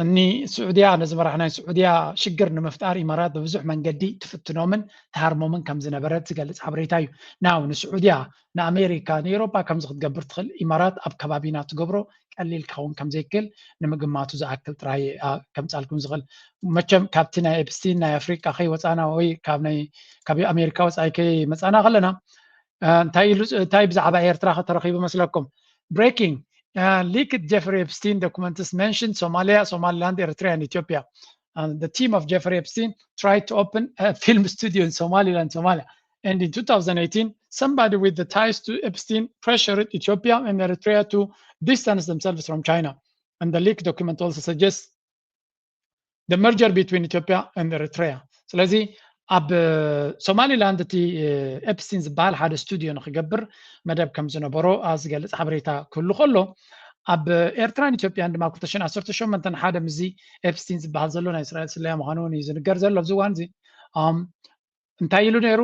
እኒ ስዑድያ፣ ነዚ መራሕ ናይ ስዑድያ ሽግር ንምፍጣር ኢማራት ብብዙሕ መንገዲ ትፍትኖምን ትሃርሞምን ከም ዝነበረት ዝገልጽ ሓበሬታ እዩ። ናው ንስዑድያ፣ ንኣሜሪካ፣ ንኤውሮጳ ከምዚ ክትገብር ትኽእል ኢማራት ኣብ ከባቢና ትገብሮ ቀሊል ክኸውን ከም ዘይክእል ንምግማቱ ዝኣክል ጥራይ ከምጻልኩም ዝኽእል። መቸም ካብቲ ናይ ኤፕስቲን ናይ ኣፍሪቃ ከይወጻና ወይ ካብ ናይ ካብ ኣሜሪካ ወጻኢ ከይመጻና ከለና እንታይ ኢሉ እንታይ ብዛዕባ ኤርትራ ከተረኺቡ መስለኩም? Breaking, uh, leaked Jeffrey Epstein documents mentioned Somalia, Somaliland, Eritrea, and Ethiopia. And the team of Jeffrey Epstein tried to open a film studio in Somaliland, Somalia. And in two thousand eighteen, somebody with the ties to Epstein pressured Ethiopia and Eritrea to distance themselves from China. And the leaked document also suggests the merger between Ethiopia and Eritrea. ስለዚ ኣብ ሶማሊላንድ እቲ ኤፕስቲን ዝበሃል ሓደ ስቱዲዮ ንክገብር መደብ ከም ዝነበሮ ዝገልፅ ሓበሬታ ክህሉ ከሎ፣ ኣብ ኤርትራን ኢትዮጵያን ድማ ክልተ ሽሕን ዓሰርተ ሸሞንተን ሓደ ምስዚ ኤፕስቲን ዝበሃል ዘሎ ናይ እስራኤል ስለያ ምዃኑ እውን እዩ ዝንገር ዘሎ። ኣብዚ እዋን እዚ እንታይ ኢሉ ነይሩ?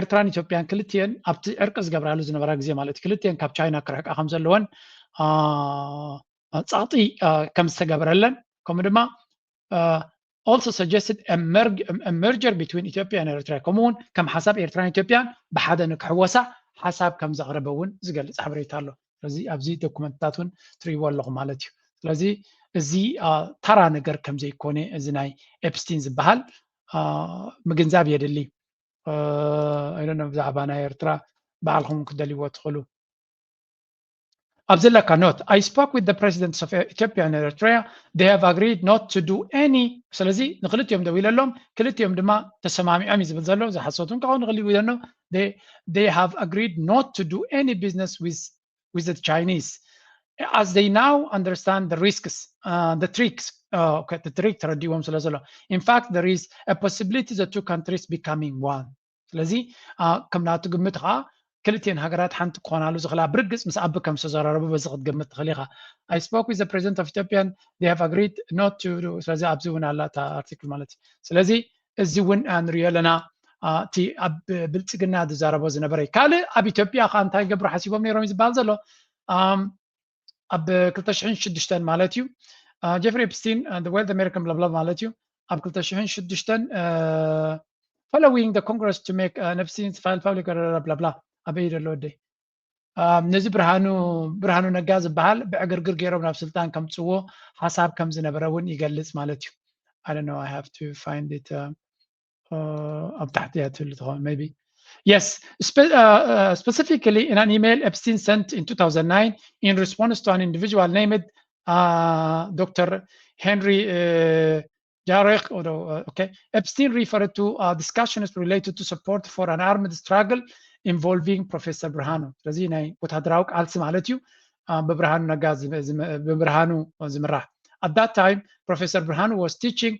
ኤርትራን ኢትዮጵያን ክልቲኤን ኣብቲ ዕርቂ ዝገብራሉ ዝነበራ ግዜ ማለት እዩ፣ ክልቲኤን ካብ ቻይና ክርሕቃ ከም ዘለወን ጸቕጢ ከም ዝተገበረለን፣ ከምኡ ድማ also suggested a merger between Ethiopia and Eritrea፣ ከምኡ እውን ከም ሓሳብ ኤርትራን ኢትዮጵያን ብሓደ ንክሕወሳ ሓሳብ ከም ዘቕረበ እውን ዝገልጽ ሓበሬታ ኣሎ። ስለዚ ኣብዚ ዶኩመንትታት እውን ትርእይዎ ኣለኹም ማለት እዩ። ስለዚ እዚ ተራ ነገር ከም ዘይኮነ እዚ ናይ ኤፕስቲን ዝበሃል ምግንዛብ የድሊ። ብዛዕባ ናይ ኤርትራ ባዕልኹም ክደልይዎ ትኽእሉ። ኣብዚ ኣለካ ኖት፣ I spoke with the presidents of Ethiopia and Eritrea, they have agreed not to do any። ስለዚ ንክልቲኦም ደው ኢለሎም፣ ክልቲኦም ድማ ተሰማሚዖም እዩ ዝብል ዘሎ። ዝሓሰቱን ካብኡ ንክልዩ ዘሎ they have agreed not to do any business with with the Chinese as they now understand the risks, uh, the tricks, uh, okay, the trick ተረዲዎም ስለ ዘሎ። In fact, there is a possibility the two countries becoming one. ስለዚ ከም ናቱ ግምት ከዓ ክልቲኤን ሃገራት ሓንቲ ክኾናሉ ዝኽእላ ብርግፅ ምስ ኣቢ ከም ዝተዘራረቡ በዚ ክትግምት ትኽእል ኢኻ። I spoke with the president of Ethiopian, they have agreed not to do። ስለዚ ኣብዚ እውን ኣላ እታ ኣርቲክል ማለት እዩ። ስለዚ እዚ እውን ንሪኦ ኣለና። እቲ ኣብ ብልፅግና ዝዛረቦ ዝነበረ ካልእ ኣብ ኢትዮጵያ ከዓ እንታይ ገብሩ ሓሲቦም ነይሮም እዩ ዝበሃል ዘሎ ኣብ ክልተ ሽሕን ሽዱሽተን ማለት እዩ። ጀፍሪ ኤፕስቲን the wealth American ብላብላ ማለት እዩ። ኣብ ክልተ ሽሕን ሽዱሽተን following the Congress to make Epstein's file public ብላብላ ኣበይ ዘሎ ወደይ ነዚ ብርሃኑ ብርሃኑ ነጋ ዝበሃል ብዕግርግር ገይሮም ናብ ስልጣን ከምፅዎ ሓሳብ ከም ዝነበረ እውን ይገልፅ ማለት እዩ። I don't know, I have to find it. ኣብ ታሕቲ እያ ትህሉ ትኸውን maybe. Yes, specifically in an email Epstein sent in two thousand nine in response to an individual named Doctor Henry Jarek, okay, Epstein referred to discussions related to support for an armed struggle involving Professor ብርሃኑ። ስለዚ ናይ ወታደራዊ ቃልሲ ማለት እዩ። ብብርሃኑ ነጋ ብብርሃኑ ዝምራሕ። At that time, Professor Burhanu was teaching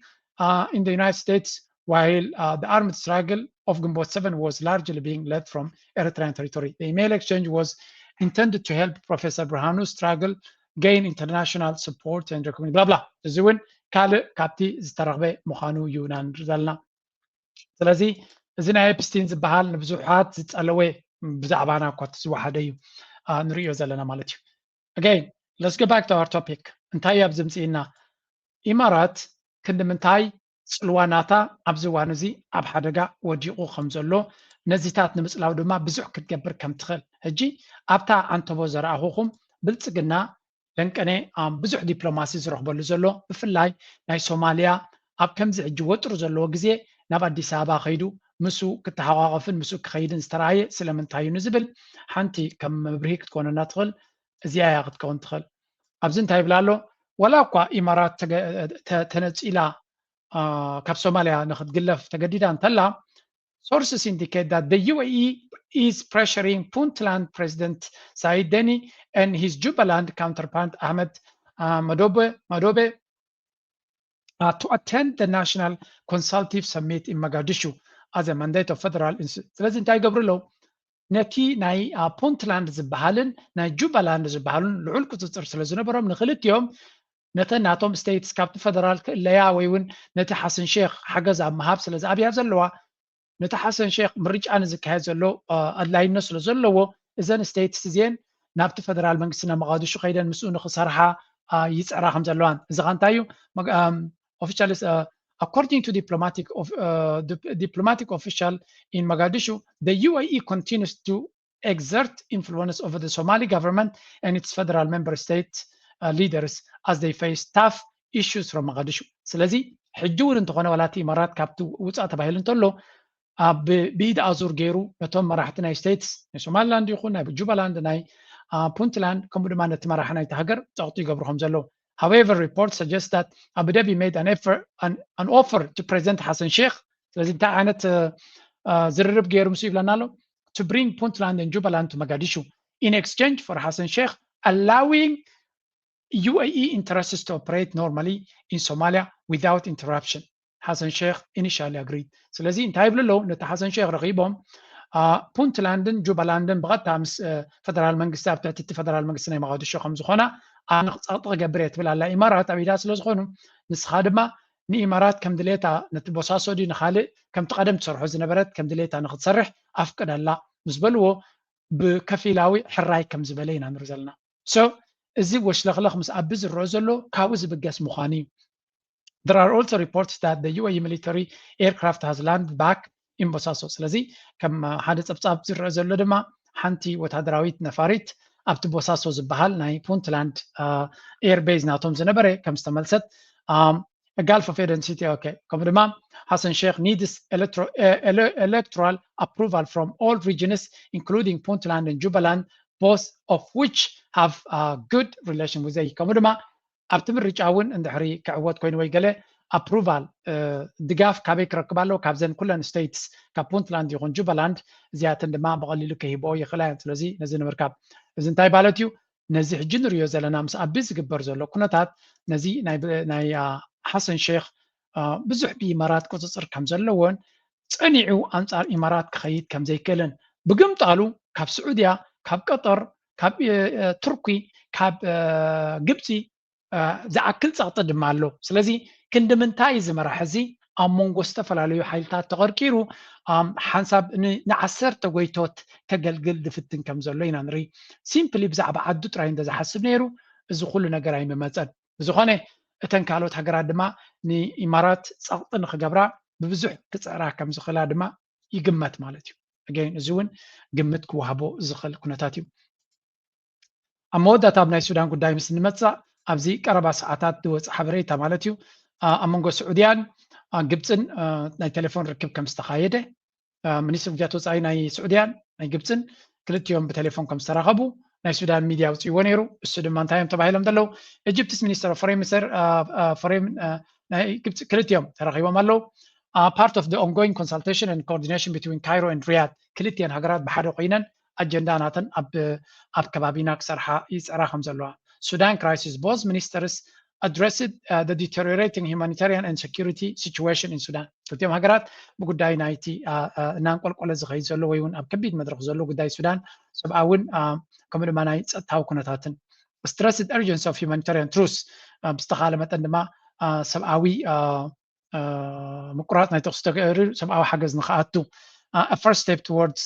in the United States, while the armed struggle of Ginbot Seven was largely being led from Eritrean territory. The email exchange was intended to help Professor Burhanu struggle, gain international support and recognition, blah blah. እዚ እውን ካልእ ካብቲ ዝተረኽበ ምዃኑ እዩ ኢና ንርኢ ዘለና። ስለዚ እዚ ናይ ኤፕስቲን ዝበሃል ንብዙሓት ዝጸለወ፣ ብዛዕባና እኳ እቲ ዝወሓደ እዩ ንርእዮ ዘለና ማለት እዩ። Again, let's go back to our topic. እንታይ እዩ ኣብዚ ምጽኢና? ኢማራት ክንዲ ምንታይ ጽልዋ ናታ ኣብዚ እዋን እዚ ኣብ ሓደጋ ወዲቑ ከም ዘሎ ነዚታት ንምጽላው ድማ ብዙሕ ክትገብር ከም ትኽእል። ሕጂ ኣብታ ዓንተቦ ዘረኣኹኹም ብልጽግና ደንቀነ ብዙሕ ዲፕሎማሲ ዝረኽበሉ ዘሎ፣ ብፍላይ ናይ ሶማልያ ኣብ ከምዚ ሕጂ ወጥሩ ዘለዎ ግዜ ናብ ኣዲስ ኣበባ ከይዱ ምስኡ ክተሓቋቐፍን ምስኡ ክኸይድን ዝተረኣየ ስለምንታይ እዩ ንዝብል ሓንቲ ከም መብርሂ ክትኮነና ትኽእል እዚኣ እያ ክትከውን ትኽእል። ኣብዚ እንታይ ይብል ኣሎ? ወላ እኳ ኢማራት ተነጺላ ካብ ሶማልያ ንክትግለፍ ተገዲዳ እንተላ፣ sources indicate that the U A E is pressuring Puntland President Said Deni and his Jubaland counterpart Ahmed Madobe, Madobe uh, to attend the National Consultative Summit in Mogadishu as a mandate of federal institu-, ስለዚ እንታይ ይገብሩ ኣለዉ? ነቲ ናይ ፑንትላንድ ዝበሃልን ናይ ጁባላንድ ዝበሃሉን ልዑል ቁፅፅር ስለ ዝነበሮም ንክልቲኦም ነተን ናቶም ስቴትስ ካብቲ ፈደራል ክእለያ ወይ እውን ነቲ ሓሰን ሼክ ሓገዝ ኣብ ምሃብ ስለ ዝኣብያ ዘለዋ፣ ነቲ ሓሰን ሼክ ምርጫ ንዝካየድ ዘሎ ኣድላይነት ስለ ዘለዎ እዘን ስቴትስ እዚአን ናብቲ ፈደራል መንግስቲ ናብ መቓዲሹ ከይደን ምስኡ ንክሰርሓ ይፅዕራ ከም ዘለዋን። እዚ ኸ እንታይ እዩ? Officials, uh, according to diplomatic of uh, diplomatic official in Mogadishu, the U A E continues to exert influence over the Somali government and its federal member state uh, leaders as they face tough issues from Mogadishu. ስለዚ ሕጂ እውን እንተኾነ ዋላ እቲ ኢማራት ካብቲ ውፃእ ተባሂሉ እንተሎ ኣብ ብኢድ ኣዙር ገይሩ ነቶም መራሕቲ ናይ ስቴትስ ናይ ሶማሊላንድ ይኹን ናይ ጁባላንድ ናይ ፑንትላንድ ከምኡ ድማ ነቲ መራሒ ናይቲ ሃገር ፀቕጢ ይገብሩ ከም ዘለዉ። However, reports suggest that Abu Dhabi made an effort, an, an offer to President Hassan Sheikh. ስለዚ እንታይ ዓይነት ዝርርብ ገይሩ ምስ ይብለና ኣሎ? To bring Puntland and Jubaland to Mogadishu in exchange for Hassan Sheikh allowing U A E interests to operate normally in Somalia without interruption. ሓሰን ሼክ initially agreed። ስለዚ እንታይ ይብሉ ኣለዉ? ነቲ ሓሰን ሼክ ረኺቦም ፑንትላንድን ጁባላንድን ብቐጥታ ምስ ፈደራል መንግስቲ ኣብ ትሕቲ እቲ ፈደራል መንግስቲ ናይ መቓዲሾ ከም ዝኾና ኣነ ጸቕጢ ክገብር እየ ትብል ኣላ ኢማራት ኣብ ኢዳ ስለ ዝኾኑ ንስኻ ድማ ንኢማራት ከም ድሌታ ነቲ ቦሳሶ ድዩ ንኻልእ ከምቲ ቀደም ትሰርሖ ዝነበረት ከም ድሌታ ንክትሰርሕ ኣፍቅደላ ምስ በልዎ ብከፊላዊ ሕራይ ከም ዝበለ ኢና ንርኢ ዘለና። So እዚ ወሽለኽለኽ ምስ ኣቢ ዝረኦ ዘሎ ካብኡ ዝብገስ ምዃኑ እዩ። There are also reports that the U A E military aircraft has landed back in Bosaso። ስለዚ ከም ሓደ ጸብጻብ ዝረአ ዘሎ ድማ ሓንቲ ወታደራዊት ነፋሪት ኣብቲ ቦሳሶ ዝበሃል ናይ ፑንትላንድ ኤር ቤዝ ናቶም ዝነበረ ከም ዝተመልሰት Gulf of Aden city, okay. ከምኡ ድማ Hassan Sheikh needs electoral approval from all regions including Puntland and Jubaland, both of which have a good relation with the ከምኡ ድማ ኣብቲ ምርጫ እውን እንድሕሪ ክዕወት ኮይኑ ወይ ገለ ኣፕሩቫል ድጋፍ ካበይ ክረክብ ኣለዎ? ካብዘን ኩለን ስቴትስ ካብ ፑንትላንድ ይኹን ጁባላንድ እዚኣተን ድማ ብቐሊሉ ከሂብኦ ይኽእላ እየን። ስለዚ ነዚ ንምርካብ እዚ እንታይ ማለት እዩ? ነዚ ሕጂ ንሪኦ ዘለና ምስ ኣቢ ዝግበር ዘሎ ኩነታት ነዚ ናይ ሓሰን ሼክ ብዙሕ ብኢማራት ቁፅፅር ከም ዘለዎን ፀኒዑ ኣንፃር ኢማራት ክኸይድ ከም ዘይክእልን ብግምጣሉ ካብ ስዑድያ ካብ ቀጠር ካብ ቱርኪ ካብ ግብፂ ዝኣክል ፀቕጢ ድማ ኣሎ። ስለዚ ክንዲ ምንታይ እዚ መራሒ እዚ ኣብ መንጎ ዝተፈላለዩ ሓይልታት ተቐርቂሩ ሓንሳብ ንዓሰርተ ጎይቶት ከገልግል ዝፍትን ከም ዘሎ ኢና ንርኢ። ሲምፕሊ ብዛዕባ ዓዱ ጥራይ እንተዝሓስብ ነይሩ እዚ ኩሉ ነገር ኣይምመፀን። ብዝኾነ እተን ካልኦት ሃገራት ድማ ንኢማራት ፀቕጢ ንክገብራ ብብዙሕ ክፅዕራ ከም ዝኽእላ ድማ ይግመት ማለት እዩ። ኣገይን እዚ እውን ግምት ክወሃቦ ዝኽእል ኩነታት እዩ። ኣብ መወዳእታ ኣብ ናይ ሱዳን ጉዳይ ምስ እንመፅእ ኣብዚ ቀረባ ሰዓታት ዝወፀ ሓበሬታ ማለት እዩ ኣብ መንጎ ስዑድያን ግብፅን ናይ ቴሌፎን ርክብ ከም ዝተኻየደ ሚኒስትሪ ጉዳያት ወፃኢ ናይ ስዑድያን ናይ ግብፅን ክልቲኦም ብቴሌፎን ከም ዝተራኸቡ ናይ ሱዳን ሚድያ ኣውፅእዎ ነይሩ። እሱ ድማ እንታይ እዮም ተባሂሎም ዘለዉ? Egypt's minister of foreign affairs, foreign ናይ ግብፂ ክልቲኦም ተራኺቦም ኣለዉ። Part of the ongoing consultation and coordination between Cairo and Riyadh ክልቲአን ሃገራት ብሓደ ኮይነን ኣጀንዳ ናተን ኣብ ኣብ ከባቢና ክሰርሓ ይፅዕራ ከም ዘለዋ። Sudan crisis, both ministers addressed uh, the deteriorating humanitarian and security situation in Sudan። ክልቲኦም ሃገራት ብጉዳይ ናይቲ እናንቆልቆለ ዝኸይድ ዘሎ ወይ እውን ኣብ ከቢድ መድረኽ ዘሎ ጉዳይ ሱዳን ሰብኣውን ከምኡ ድማ ናይ ጸጥታዊ ኩነታትን። Stressed urgency of humanitarian truce፣ ብዝተኻለ መጠን ድማ ሰብኣዊ ምቁራጽ ናይ ተኹሲ ተገይሩ ሰብኣዊ ሓገዝ ንኽኣቱ። First step towards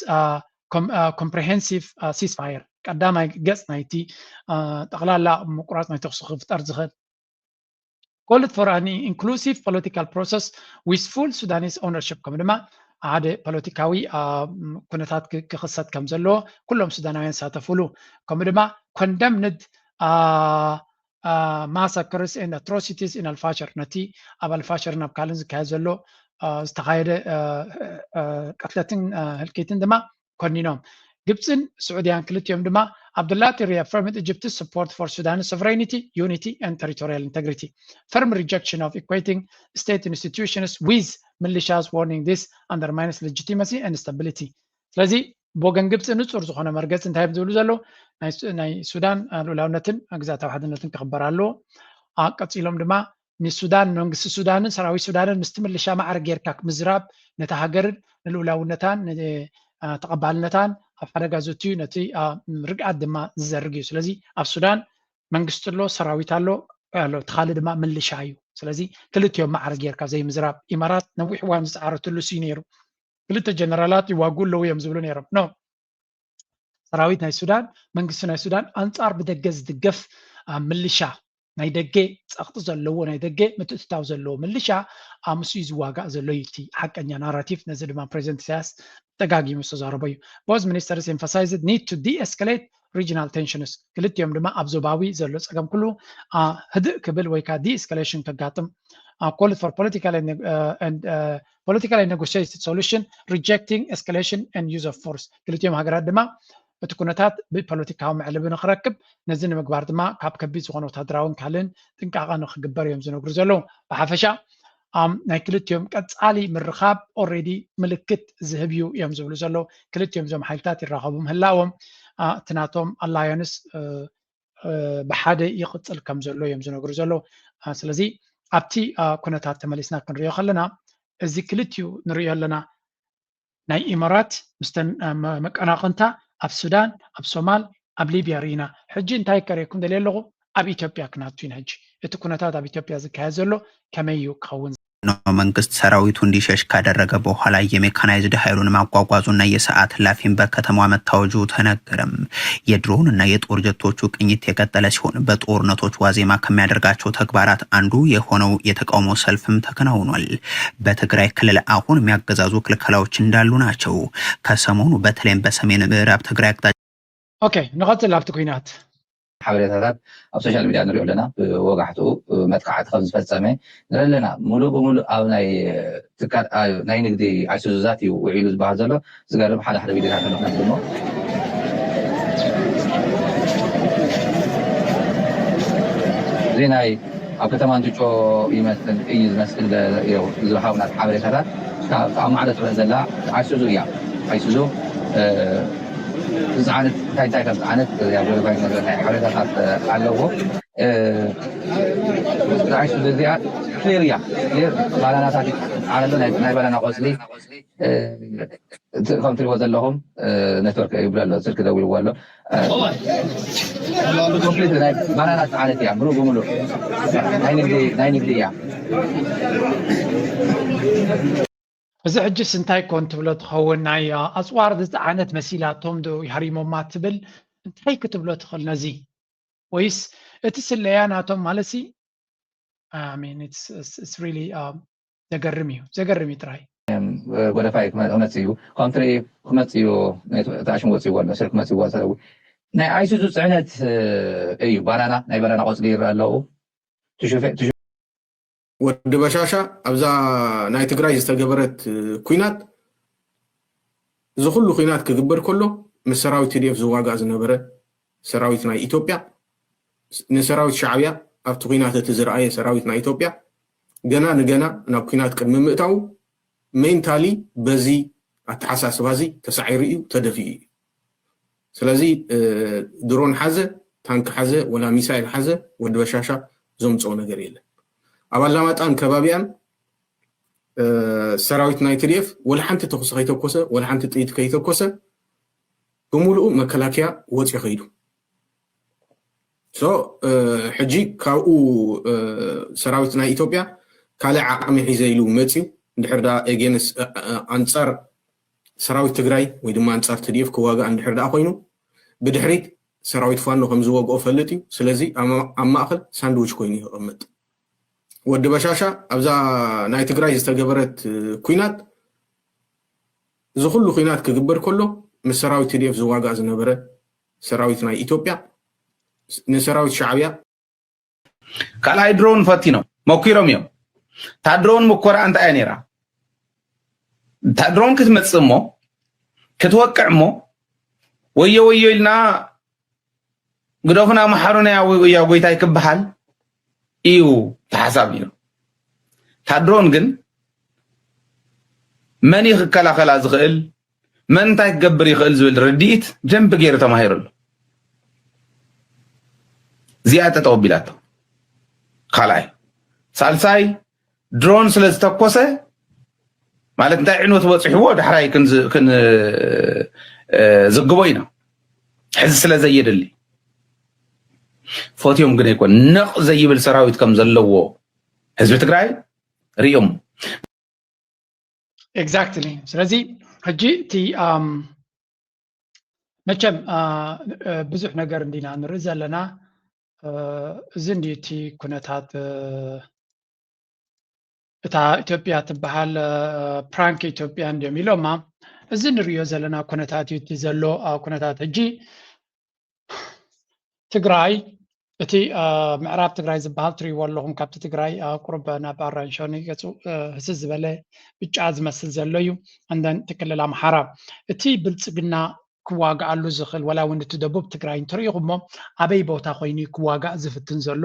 comprehensive ceasefire፣ ቀዳማይ ገጽ ናይቲ ጠቕላላ ምቁራጽ ናይ ተኹሲ ክፍጠር ዝኽእል። Called for an inclusive political process with full Sudanese ownership፣ ከምኡ ድማ ሓደ ፖለቲካዊ ኩነታት ክኽሰት ከም ዘለዎ ኩሎም ሱዳናውያን ዝሳተፉሉ፣ ከምኡ ድማ condemned massacres and atrocities in Al-Fasher፣ ነቲ ኣብ ኣልፋሸርን ኣብ ካልእን ዝካየድ ዘሎ ዝተኻየደ ቅትለትን ህልቂትን ድማ ኮኒኖም። ግብፅን ስዑድያን ክልቲኦም ድማ Abdulati reaffirmed Egypt's support for Sudan's sovereignty, unity and territorial integrity, firm rejection of equating state institutions with militias, warning this undermines legitimacy and stability። ስለዚ ብወገን ግብፂ ንፁር ዝኾነ መርገፂ እንታይ እዮም ዝብሉ ዘለዉ? ናይ ሱዳን ልኡላውነትን ግዛታዊ ሓድነትን ክኽበር ኣለዎ። ቀፂሎም ድማ ንሱዳን፣ መንግስቲ ሱዳንን ሰራዊት ሱዳንን ምስቲ ምልሻ ማዕረ ጌርካ ምዝራብ ነታ ሃገርን ንልኡላውነታን ተቐባልነታን ኣብ ሓደጋ ዘትዩ፣ ነቲ ርግኣት ድማ ዝዘርግ እዩ። ስለዚ ኣብ ሱዳን መንግስቲ ኣሎ፣ ሰራዊት ኣሎ፣ ኣሎ፣ እቲ ካልእ ድማ ምልሻ እዩ። ስለዚ ክልቲኦም ማዕረ ጌርካ ዘይምዝራብ። ኢማራት ነዊሕ እዋን ዝፀዓረትሉ እዩ ነይሩ። ክልተ ጀነራላት ይዋግኡ ኣለዉ እዮም ዝብሉ ነይሮም። ኖ፣ ሰራዊት ናይ ሱዳን፣ መንግስቲ ናይ ሱዳን ኣንጻር ብደገ ዝድገፍ ምልሻ፣ ናይ ደገ ጸቕጢ ዘለዎ፣ ናይ ደገ ምትእትታው ዘለዎ ምልሻ ምስኡ እዩ ዝዋጋእ ዘሎ እዩ እቲ ሓቀኛ ናራቲቭ። ነዚ ድማ ፕሬዚደንት ኢሳያስ ደጋጊሙ ዝተዛረቦ እዩ። Both ministers emphasized need to de-escalate regional tensions። ክልቲኦም ድማ ኣብ ዞባዊ ዘሎ ጸገም ኩሉ ህድእ ክብል ወይ ከዓ ዲኤስካሌሽን ከጋጥም። Called for political and political and negotiated solution, rejecting escalation and use of force። ክልቲኦም ሃገራት ድማ እቲ ኩነታት ብፖለቲካዊ መዕለቢ ንክረክብ፣ ነዚ ንምግባር ድማ ካብ ከቢድ ዝኾነ ወታደራውን ካልእን ጥንቃቐ ንክግበር እዮም ዝነግሩ ዘለዉ። ብሓፈሻ ናይ ክልቲኦም ቀፃሊ ምርኻብ ኦልሬዲ ምልክት ዝህብ እዩ እዮም ዝብሉ ዘለዉ። ክልቲኦም እዞም ሓይልታት ይራኸቡ ምህላዎም እቲ ናቶም ኣላያንስ ብሓደ ይቕፅል ከም ዘሎ እዮም ዝነግሩ ዘለዉ። ስለዚ ኣብቲ ኩነታት ተመሊስና ክንሪኦ ከለና እዚ ክልቲኡ ንሪኦ ኣለና። ናይ ኢማራት ምስተን መቀናቕንታ ኣብ ሱዳን፣ ኣብ ሶማል፣ ኣብ ሊብያ ርኢና። ሕጂ እንታይ ከርእየኩም ደልየ ኣለኹ? ኣብ ኢትዮጵያ ክናቱ ኢና። ሕጂ እቲ ኩነታት ኣብ ኢትዮጵያ ዝካየድ ዘሎ ከመይ እዩ ክኸውን? ነው። መንግስት ሰራዊቱ እንዲሸሽ ካደረገ በኋላ የሜካናይዝድ ኃይሉን ማጓጓዙና የሰዓት እላፊም በከተማዋ መታወጁ ተነገረም። የድሮንና የጦር ጀቶቹ ቅኝት የቀጠለ ሲሆን በጦርነቶች ዋዜማ ከሚያደርጋቸው ተግባራት አንዱ የሆነው የተቃውሞ ሰልፍም ተከናውኗል። በትግራይ ክልል አሁን የሚያገዛዙ ክልከላዎች እንዳሉ ናቸው። ከሰሞኑ በተለይም በሰሜን ምዕራብ ትግራይ አቅጣጫ ኦኬ፣ ንቐጽል ኣብቲ ኲናት። ሓበሬታታት ኣብ ሶሻል ሚድያ ንሪኦ ኣለና። ብወጋሕትኡ መጥቃዕቲ ከም ዝፈፀመ ንርኢ ኣለና። ሙሉእ ብሙሉእ ኣብ ናይ ትካል ናይ ንግዲ ኣይሱዙዛት እዩ ውዒሉ ዝበሃል ዘሎ። ዝገርም ሓደ ሓደ ቪድዮታት ንክነብር እሞ እዚ ናይ ኣብ ከተማ እንትጮ ይመስል እዩ ዝመስል ዝሃቡና ሓበሬታታት ካብ ማዕዶ ትረአ ዘላ ኣይሱዙ እያ። ኣይሱዙ ዝፀዓነት እንታይ እንታይ ከም ዝፀዓነት ያጎደባይ ነገር ናይ ሓበሬታታት ኣለዎ። ዝዓይሱ እዚኣ ክሊር እያ። ክሊር ባናናታት ኣለሎ ናይ ባናና ቆፅሊ ከም ትሪእዎ ዘለኹም ኔትወርክ ይብሎ ኣሎ። ስልክ ደዊልዎ ኣሎ። ኮምፕሊት ናይ ባናና ዝፀዓነት እያ። ሙሉእ ብሙሉእ ናይ ንግዲ ናይ ንግዲ እያ። እዚ ሕጅስ እንታይ ኮን ትብሎ ትኸውን? ናይ ኣፅዋር ዝፀዓነት መሲላቶም ዶ ይሃሪሞማ ትብል? እንታይ ክትብሎ ትኽእል ነዚ? ወይስ እቲ ስለያ ናቶም ማለት ሲ I mean it's it's it's really um ዘገርም እዩ ዘገርም እዩ ጥራይ። ጎደፋይ ክመፅእ እዩ ኮንትሪ ክመፅእ እዩ። ተኣሽም ወፅእዎ ኣሎ ስልክ መፅእዎ ሰለዊ ናይ ኣይሱዙ ፅዕነት እዩ ባናና ናይ ባናና ቆፅሊ ይረአ ኣለዉ። ወዲ በሻሻ ኣብዛ ናይ ትግራይ ዝተገበረት ኲናት እዚ ኩሉ ኲናት ክግበር ከሎ ምስ ሰራዊት ቲ ዲ ኤፍ ዝዋጋእ ዝነበረ ሰራዊት ናይ ኢትዮጵያ ንሰራዊት ሻዕብያ ኣብቲ ኲናት እቲ ዝረኣየ ሰራዊት ናይ ኢትዮጵያ ገና ንገና ናብ ኲናት ቅድሚ ምእታዉ ሜንታሊ በዚ ኣተሓሳስባ እዚ ተሳዒሩ እዩ ተደፊኡ እዩ። ስለዚ ድሮን ሓዘ፣ ታንክ ሓዘ፣ ወላ ሚሳይል ሓዘ፣ ወዲ በሻሻ ዘምፅኦ ነገር የለን። ኣብ ኣላማጣን ከባቢኣን ሰራዊት ናይ ቲ ዲ ኤፍ ወላ ሓንቲ ተኩሲ ከይተኮሰ፣ ወላ ሓንቲ ጥይት ከይተኮሰ፣ ብምሉኡ መከላከያ ወፂኡ ከይዱ። ሕጂ ካብኡ ሰራዊት ናይ ኢትዮጵያ ካልእ ዓቕሚ ሒዘ ኢሉ መፂኡ እንድሕር ዳ ኤጌንስ ኣንፃር ሰራዊት ትግራይ ወይ ድማ ኣንፃር ቲ ዲ ኤፍ ክዋጋእ እንድሕር ደኣ ኮይኑ፣ ብድሕሪት ሰራዊት ፋኖ ከም ዝወግኦ ፈልጥ እዩ። ስለዚ ኣብ ማእኸል ሳንድዊች ኮይኑ ይቕመጥ። ወዲ በሻሻ ኣብዛ ናይ ትግራይ ዝተገበረት ኩናት፣ እዚ ኩሉ ኩናት ክግበር ከሎ ምስ ሰራዊት ቲ ዲ ኤፍ ዝዋጋእ ዝነበረ ሰራዊት ናይ ኢትዮጵያ ንሰራዊት ሻዕብያ ካልኣይ ድሮን ፈቲኖም መኪሮም እዮም። እታ ድሮን ምኮራ እንታይ እያ ነይራ? እታ ድሮን ክትመጽእ እሞ ክትወቅዕ እሞ ወዮ ወዮ ኢልና ግደፉና መሓሩና ያ ጎይታይ ክበሃል እዩ ተሓሳብ ነይሩ። እታ ድሮን ግን መን እዩ ክከላኸላ ዝኽእል፣ መን እንታይ ክገብር ይኽእል ዝብል ርድኢት ጀምቢ ገይሩ ተማሂሩ ኣሎ። እዚኣ ጠጠው ኣቢላቶ። ካልኣይ። ሳልሳይ ድሮን ስለ ዝተኮሰ ማለት እንታይ ዕንወት በፂሕዎ ዳሕራይ ክንዝግቦ ኢና። ሕዚ ስለ ዘየድሊ ፈትዮም ግን ኣይኮን ነቕ ዘይብል ሰራዊት ከም ዘለዎ ህዝቢ ትግራይ ርእዮም። Exactly። ስለዚ ሕጂ እቲ መቸም ብዙሕ ነገር እንዲና ንርኢ ዘለና። እዚ እንዲ እቲ ኩነታት እታ ኢትዮጵያ ትበሃል ፕራንክ ኢትዮጵያ እንዲዮም ኢሎማ። እዚ ንሪኦ ዘለና ኩነታት እዩ እቲ ዘሎ ኩነታት ሕጂ ትግራይ እቲ ምዕራብ ትግራይ ዝበሃል ትሪእዎ ኣለኹም። ካብቲ ትግራይ ቁሩብ ናብ ኣራንሾኒ ገፁ ህስስ ዝበለ ብጫ ዝመስል ዘሎ እዩ። እንደን እቲ ክልል ኣምሓራ እቲ ብልፅግና ክዋግኣሉ ዝኽእል ዋላ እውን እቲ ደቡብ ትግራይ እንትሪኢኹሞ ኣበይ ቦታ ኮይኑ ክዋጋእ ዝፍትን ዘሎ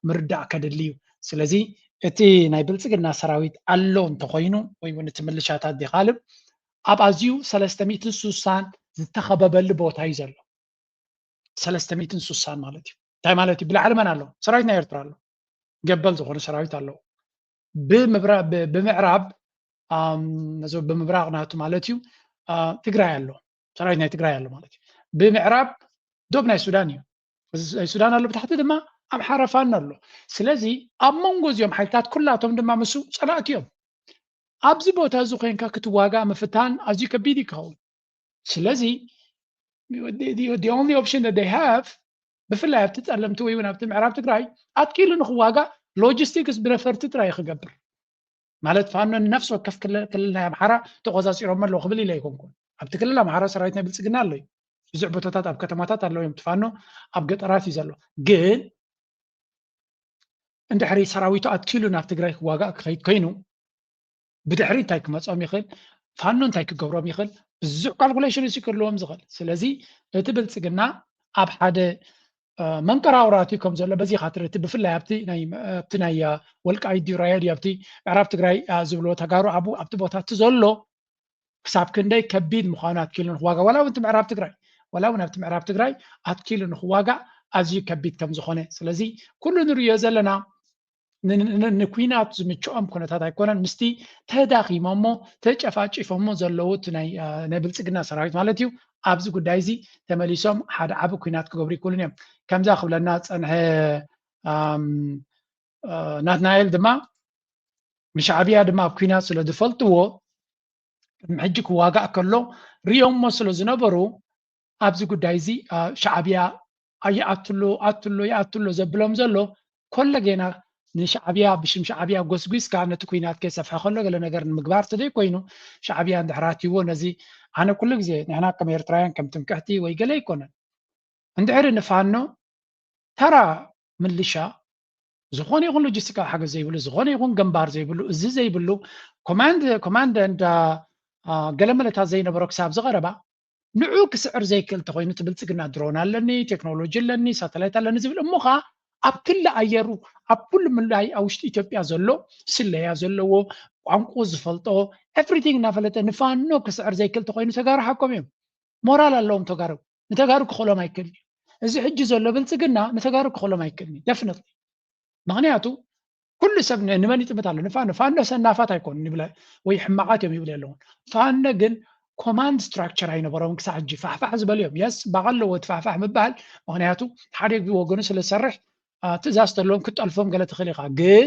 ምርዳእ ከድሊ እዩ። ስለዚ እቲ ናይ ብልፅግና ሰራዊት ኣሎ እንተኾይኑ ወይ እውን እቲ ምልሻታት ዲኻልብ ኣብ ኣዝዩ ሰለስተ ሚእትን ስሳን ዝተኸበበሉ ቦታ እዩ ዘሎ። ሰለስተ ሚእትን ስሳን ማለት እዩ። እንታይ ማለት እዩ? ብላዕሊ መን ኣሎ? ሰራዊት ናይ ኤርትራ ኣሎ። ገበል ዝኾነ ሰራዊት ኣለዎ። ብምዕራብ ብምብራቕ ናቱ ማለት እዩ ትግራይ ኣሎ፣ ሰራዊት ናይ ትግራይ ኣሎ ማለት እዩ። ብምዕራብ ዶብ ናይ ሱዳን እዩ። ናይ ሱዳን ኣሎ፣ ብታሕቲ ድማ ኣምሓራ ፋኖ ኣሎ። ስለዚ ኣብ መንጎ እዚኦም ሓይልታት ኩላቶም ድማ ምስ ጸላእቲ እዮም። ኣብዚ ቦታ እዚ ኮይንካ ክትዋጋእ ምፍታን ኣዝዩ ከቢድ እዩ ክኸውን። ስለዚ the only option that they have ብፍላይ ኣብቲ ጸለምቲ ወይ እውን ኣብቲ ምዕራብ ትግራይ ኣትኪሉ ንክዋጋእ ሎጂስቲክስ ብነፈርቲ ጥራይ ክገብር ማለት ፋኖ ንነፍሲ ወከፍ ክልል ናይ ኣምሓራ ተቆፃፂሮሞ ኣለዉ ክብል ኢለ ኣይኮንኩን። ኣብቲ ክልል ኣምሓራ ሰራዊት ናይ ብልፅግና ኣሎ እዩ። ብዙሕ ቦታታት ኣብ ከተማታት ኣለዉ እዮም። ፋኖ ኣብ ገጠራት እዩ ዘሎ። ግን እንድሕሪ ሰራዊቱ ኣትኪሉ ናብ ትግራይ ክዋጋእ ክኸይድ ኮይኑ ብድሕሪ እንታይ ክመፆም ይኽእል፣ ፋኖ እንታይ ክገብሮም ይኽእል፣ ብዙሕ ካልኩሌሽን እዩ ክህልዎም ዝኽእል። ስለዚ እቲ ብልፅግና ኣብ ሓደ መንቀራውራት እዩ ከም ዘሎ በዚ ኢኻ ትርኢ። ብፍላይ ኣብቲ ናይ ወልቃይት ድዩ ራያ ድዩ ኣብቲ ምዕራብ ትግራይ ዝብልዎ ተጋሩ ኣብኡ ኣብቲ ቦታ እቲ ዘሎ ክሳብ ክንደይ ከቢድ ምዃኑ ኣትኪሉ ንክዋጋእ ዋላ እውን እቲ ምዕራብ ትግራይ ዋላ እውን ኣብቲ ምዕራብ ትግራይ ኣትኪሉ ንክዋጋእ ኣዝዩ ከቢድ ከም ዝኾነ ስለዚ ኩሉ ንርእዮ ዘለና ንኩናት ዝምችኦም ኩነታት ኣይኮነን። ምስቲ ተዳኺሞሞ ተጨፋጭፎሞ ዘለዉ ናይ ብልፅግና ሰራዊት ማለት እዩ። ኣብዚ ጉዳይ እዚ ተመሊሶም ሓደ ዓቢ ኩናት ክገብሩ ይክእሉን እዮም። ከምዛ ክብለና ዝፀንሐ ናትናኤል ድማ ንሻዕብያ ድማ ኣብ ኩናት ስለ ዝፈልጥዎ ቅድሚ ሕጂ ክዋጋእ ከሎ ሪኦሞ ስለ ዝነበሩ ኣብዚ ጉዳይ እዚ ሻዕብያ ኣይኣትሎ ኣትሎ ይኣትሎ ዘብሎም ዘሎ ኮለ ጌና ንሻዕብያ ብሽም ሻዕብያ ጎስጒስካ ነቲ ኩናት ከይሰፍሐ ከሎ ገለ ነገር ንምግባር ስለ ኮይኑ ሻዕብያ እንድሕር ኣትይዎ ነዚ ኣነ ኩሉ ግዜ ንሕና ከም ኤርትራውያን ከም ትምክሕቲ ወይ ገለ ኣይኮነን። እንድሕሪ ንፋኖ ተራ ምልሻ ዝኾነ ይኹን ሎጂስቲካዊ ሓገዝ ዘይብሉ ዝኾነ ይኹን ግንባር ዘይብሉ እዚ ዘይብሉ ኮማንድ ኮማንድ እንዳ ገለመለታት ዘይነበሮ ክሳብ ዝቐረባ ንዑ ክስዕር ዘይክእል ተኮይኑ እቲ ብልፅግና ድሮን ኣለኒ ቴክኖሎጂ ኣለኒ ሳተላይት ኣለኒ ዝብል እሞ ከዓ ኣብ ክሊ ኣየሩ ኣብ ኩሉ ምላይ ኣብ ውሽጢ ኢትዮጵያ ዘሎ ስለያ ዘለዎ ቋንቁ ዝፈልጦ ኤቭሪቲንግ እናፈለጠ ንፋኖ ክስዕር ዘይክእል ተኮይኑ ተጋሩ ሓቆም እዮም። ሞራል ኣለዎም ተጋሩ። ንተጋሩ ክኽእሎም ኣይክእልን እዩ። እዚ ሕጂ ዘሎ ብልፅግና ንተጋሩ ክኽእሎም ኣይክእልን እዩ። ደፍነት ምክንያቱ ኩሉ ሰብ ንመን ይጥምት ኣሎ? ንፋኖ። ፋኖ ሰናፋት ኣይኮኑን ይብለ ወይ ሕማቃት እዮም ይብል የለውን። ፋኖ ግን ኮማንድ ስትራክቸር ኣይነበሮም ክሳብ ሕጂ። ፋሕፋሕ ዝበሉ እዮም። የስ ባቕ ኣለዎ እቲ ፋሕፋሕ ምባል፣ ምክንያቱ ሓደ ወገኑ ስለ ዝሰርሕ ትእዛዝ ተለዎም ክትጠልፎም ገለ ትኽእል ኢኻ። ግን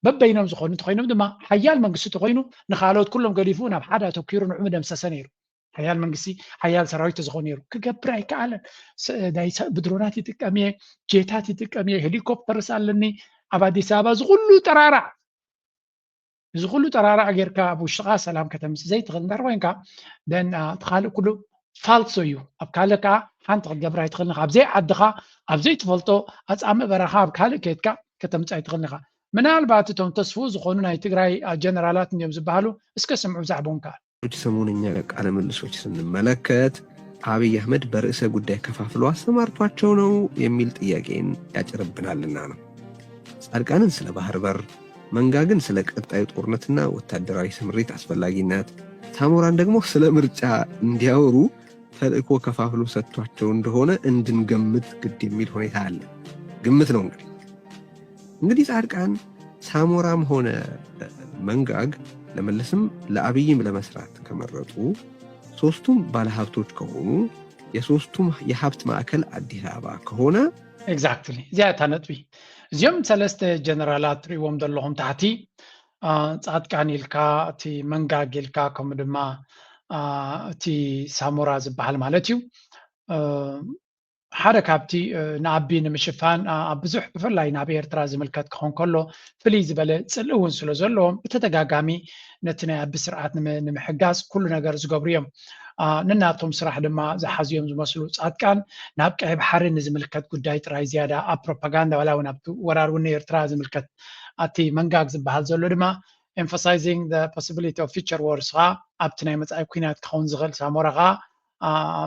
በበይኖም ዝኾኑ እንተኮይኖም ድማ ሓያል መንግስቲ ተኮይኑ ንካልኦት ኩሎም ገዲፉ ናብ ሓደ ኣተኪሩ ንዑ ምደምሰሰ ነይሩ። ሓያል መንግስቲ ሓያል ሰራዊት ተዝኾን ነይሩ። ክገብር ኣይከኣለን። ብድሮናት ይጥቀም እየ፣ ጄታት ይጥቀም እየ፣ ሄሊኮፕተርስ ኣለኒ። ኣብ ኣዲስ ኣበባ እዚ ኩሉ ጠራራዕ እዚ ኩሉ ጠራራዕ ጌርካ ኣብ ውሽጥኻ ሰላም ከተምፅእ ዘይትኽእል እንድሕር ኮይንካ ደን እቲ ካልእ ኩሉ ፋልሶ እዩ። ኣብ ካልእ ከዓ ሓንቲ ክትገብር ኣይትኽእልን። ኣብ ዘይዓድኻ ኣብ ዘይትፈልጦ ኣፃምእ በረኻ ኣብ ካልእ ከይድካ ከተምፅእ ኣይትኽእልን ኢኻ። ምናልባት እቶም ተስፍኡ ዝኾኑ ናይ ትግራይ ጀነራላት እንዲዮም ዝበሃሉ እስከ ስምዑ ብዛዕባኦም ከዓ ሰሞነኛ ቃለ ምልሶች ስንመለከት አብይ አህመድ በርዕሰ ጉዳይ ከፋፍሎ አሰማርቷቸው ነው የሚል ጥያቄን ያጭርብናልና ነው። ጻድቃንን ስለ ባህር በር፣ መንጋግን ስለ ቀጣዩ ጦርነትና ወታደራዊ ስምሪት አስፈላጊነት፣ ሳሞራን ደግሞ ስለ ምርጫ እንዲያወሩ ተልእኮ ከፋፍሎ ሰጥቷቸው እንደሆነ እንድንገምት ግድ የሚል ሁኔታ አለ። ግምት ነው እንግዲህ። እንግዲህ ጻድቃን ሳሞራም ሆነ መንጋግ ለመለስም ለአብይም ለመስራት ከመረጡ፣ ሶስቱም ባለሀብቶች ከሆኑ፣ የሶስቱም የሀብት ማዕከል አዲስ አበባ ከሆነ exactly እዚኣ እታ ነጥቢ። እዚኦም ሰለስተ ጀነራላት ትሪእዎም ዘለኹም ታሕቲ ጻድቃን ኢልካ እቲ መንጋግ ኢልካ ከምኡ ድማ እቲ ሳሞራ ዝበሃል ማለት እዩ። ሓደ ካብቲ ንኣቢ ንምሽፋን ኣብ ብዙሕ ብፍላይ ናብ ኤርትራ ዝምልከት ክኾን ከሎ ፍልይ ዝበለ ፅልኢ እውን ስለ ዘለዎም ብተደጋጋሚ ነቲ ናይ ኣቢ ስርዓት ንምሕጋዝ ኩሉ ነገር ዝገብሩ እዮም። ነናቶም ስራሕ ድማ ዝሓዙ እዮም ዝመስሉ። ፃድቃን ናብ ቀይ ባሕሪ ንዝምልከት ጉዳይ ጥራይ ዝያዳ ኣብ ፕሮፓጋንዳ ዋላ እውን ኣብቲ ወራር እውን ኤርትራ ዝምልከት ኣቲ መንጋግ ዝበሃል ዘሎ ድማ emphasizing the possibility of future wars ከዓ ኣብቲ ናይ መፃኢ ኩናት ክኸውን ዝኽእል ሳሞራ ከዓ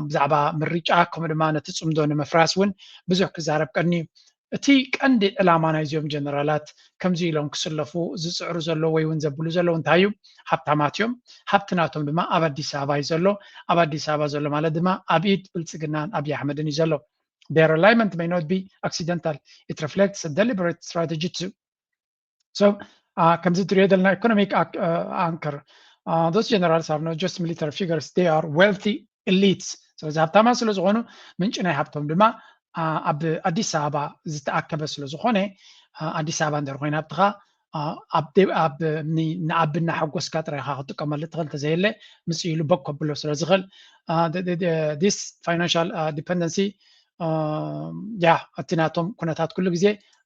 ብዛዕባ ምርጫ ከምኡ ድማ ነቲ ፅምዶ ንምፍራስ እውን ብዙሕ ክዛረብ ቀኒ እዩ። እቲ ቀንዲ ዕላማ ናይዚኦም ጀነራላት ከምዚ ኢሎም ክስለፉ ዝፅዕሩ ዘለዉ ወይ እውን ዘብሉ ዘለዉ እንታይ እዩ? ሃብታማት እዮም። ሃብቲ ናቶም ድማ ኣብ ኣዲስ ኣበባ እዩ ዘሎ። ኣብ ኣዲስ ኣበባ ዘሎ ማለት ድማ ኣብ ኢድ ብልፅግናን ኣብይ ኣሕመድን እዩ ዘሎ። Their alignment may not be accidental. It reflects a deliberate strategy to so ከምዚ ትሪኦ ዘለና economic anchor, those generals are not just military figures, they are wealthy elites. ስለዚ ሃብታማ ስለ ዝኾኑ ምንጪ ናይ ሃብቶም ድማ ኣብ ኣዲስ ኣበባ ዝተኣከበ ስለ ዝኾነ ኣዲስ ኣበባ እንድሕር ኮይና ኣብትኻ ንኣቢ እናሓጎስካ ጥራይ ኢኻ ክትጥቀመሉ ትኽእል። እንተዘየለ ምፅእ ኢሉ ቦግ ከብሎ ስለ ዝኽእል this financial dependency ያ እቲ ናቶም ኩነታት ኩሉ ግዜ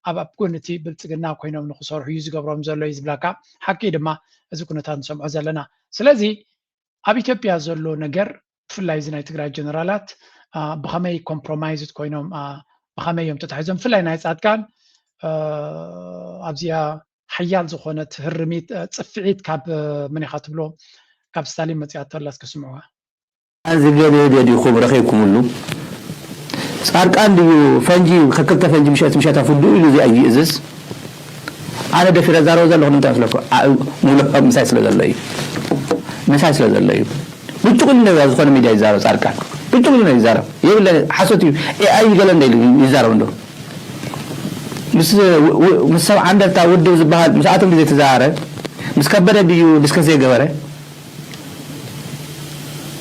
ኣብ ኣብ ጎኒ እቲ ብልፅግና ኮይኖም ንክሰርሑ እዩ ዝገብሮም ዘሎ እዩ ዝብለካ። ሓቂ ድማ እዚ ኩነታት ንሰምዖ ዘለና። ስለዚ ኣብ ኢትዮጵያ ዘሎ ነገር ብፍላይ እዚ ናይ ትግራይ ጀነራላት ብኸመይ ኮምፕሮማይዝድ ኮይኖም ብኸመይ እዮም ተታሒዞም? ብፍላይ ናይ ፃድቃን ኣብዚኣ ሓያል ዝኾነት ህርሚት ፅፍዒት ካብ መን ኢኻ ትብሎ? ካብ ስታሊን መፂኣቶ ኣላ እስከ ስምዑዋ። ዝገበየ ዲኹም ረኺብኩምሉ? ጻድቃን ድዩ ፈንጂ ከክልተ ፈንጂ ምሸት ምሸት ኣፍዱ ኢሉ እዚኣ ይእዝዝ? ኣነ ደፊረ ዛረብ ዘለኹ ንምንታይ መስለኩ? ሙሉእ ምሳይ ስለ ዘሎ እዩ። ምሳይ ስለ ዘሎ እዩ። ብጭቕ ኢሉ ነዛ ዝኾነ ሚድያ ይዛረብ ጻድቃን። ብጭቕ ኢሉ ይዛረብ። የብለ ሓሶት እዩ። ኤኣይ ገለ እንደ ኢሉ ይዛረብ እንዶ። ምስ ምስ ሰብ ዓንደርታ ውድብ ዝበሃል ምስኣቶም ግዜ ተዛረብ። ምስ ከበደ ድዩ ዲስከስ ዘይገበረ?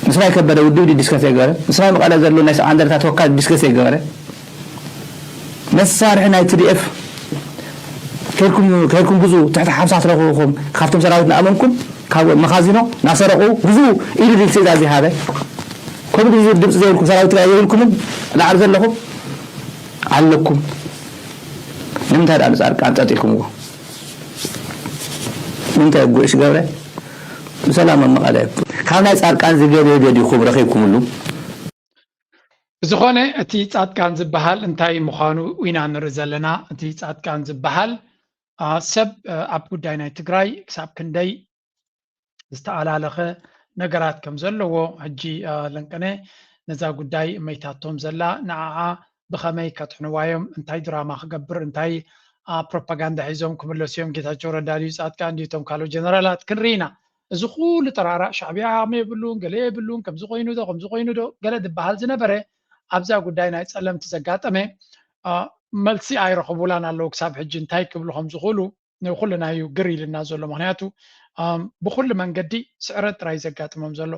ምስ ናይ ከበደ ውድብ ድዩ ዲስከስ ዘይገበረ? ምስ ናይ መቐለ ዘሎ ናይ ሰብዓ እንደርታ ተወካል ዲስከስ ዘይገበረ? መሳርሒ ናይ ቲ ዲ ኤፍ ከይድኩም ከይድኩም ግዙ ትሕቲ ሓምሳ ትረኽብኹም ካብቶም ሰራዊት ንኣመንኩም ካብ መኻዚኖ ናሰረቑ ግዙ ኢሉ ድል ትእዛዝ ይሃበ። ከምኡ ግዙ ድምፂ ዘይብልኩም ሰራዊት ትግራይ የብልኩምን ላዕሊ ዘለኹም ኣለኩም። ንምንታይ ደኣ ንፃድቃን ጠጢልኩምዎ? ንምንታይ ጉዕሽ ገብረ ብሰላም ኣብ መቐለ ካብ ናይ ፃድቃን ዝገበየ ዲኹም ረኺብኩምሉ? ብዝኾነ እቲ ፃድቃን ዝበሃል እንታይ ምዃኑ ኢና ንርኢ ዘለና። እቲ ፃድቃን ዝበሃል ሰብ ኣብ ጉዳይ ናይ ትግራይ ክሳብ ክንደይ ዝተኣላለኸ ነገራት ከም ዘለዎ ሕጂ ለንቀነ ነዛ ጉዳይ መይታቶም ዘላ ንዓዓ ብኸመይ ከጥሕንዋ እዮም እንታይ ድራማ ክገብር እንታይ ፕሮፓጋንዳ ሒዞም ክምለሱ እዮም ጌታቸው ረዳ ድዩ ፃድቃን ድዩ እቶም ካልኦት ጀነራላት ክንርኢ ኢና። እዚ ኩሉ ጠራራዕ ሻዕቢያ ዓቕሚ የብሉን ገለ የብሉን ከምዚ ኮይኑ ዶ ከምዚ ኮይኑ ዶ ገለ ዝበሃል ዝነበረ ኣብዛ ጉዳይ ናይ ጸለምቲ ዘጋጠመ መልሲ ኣይረኽቡላን ኣለዉ። ክሳብ ሕጂ እንታይ ክብሉ ከም ዝኽእሉ ንኩልና እዩ ግር ኢልና ዘሎ። ምክንያቱ ብኩሉ መንገዲ ስዕረት ጥራይ ዘጋጥሞም ዘሎ፣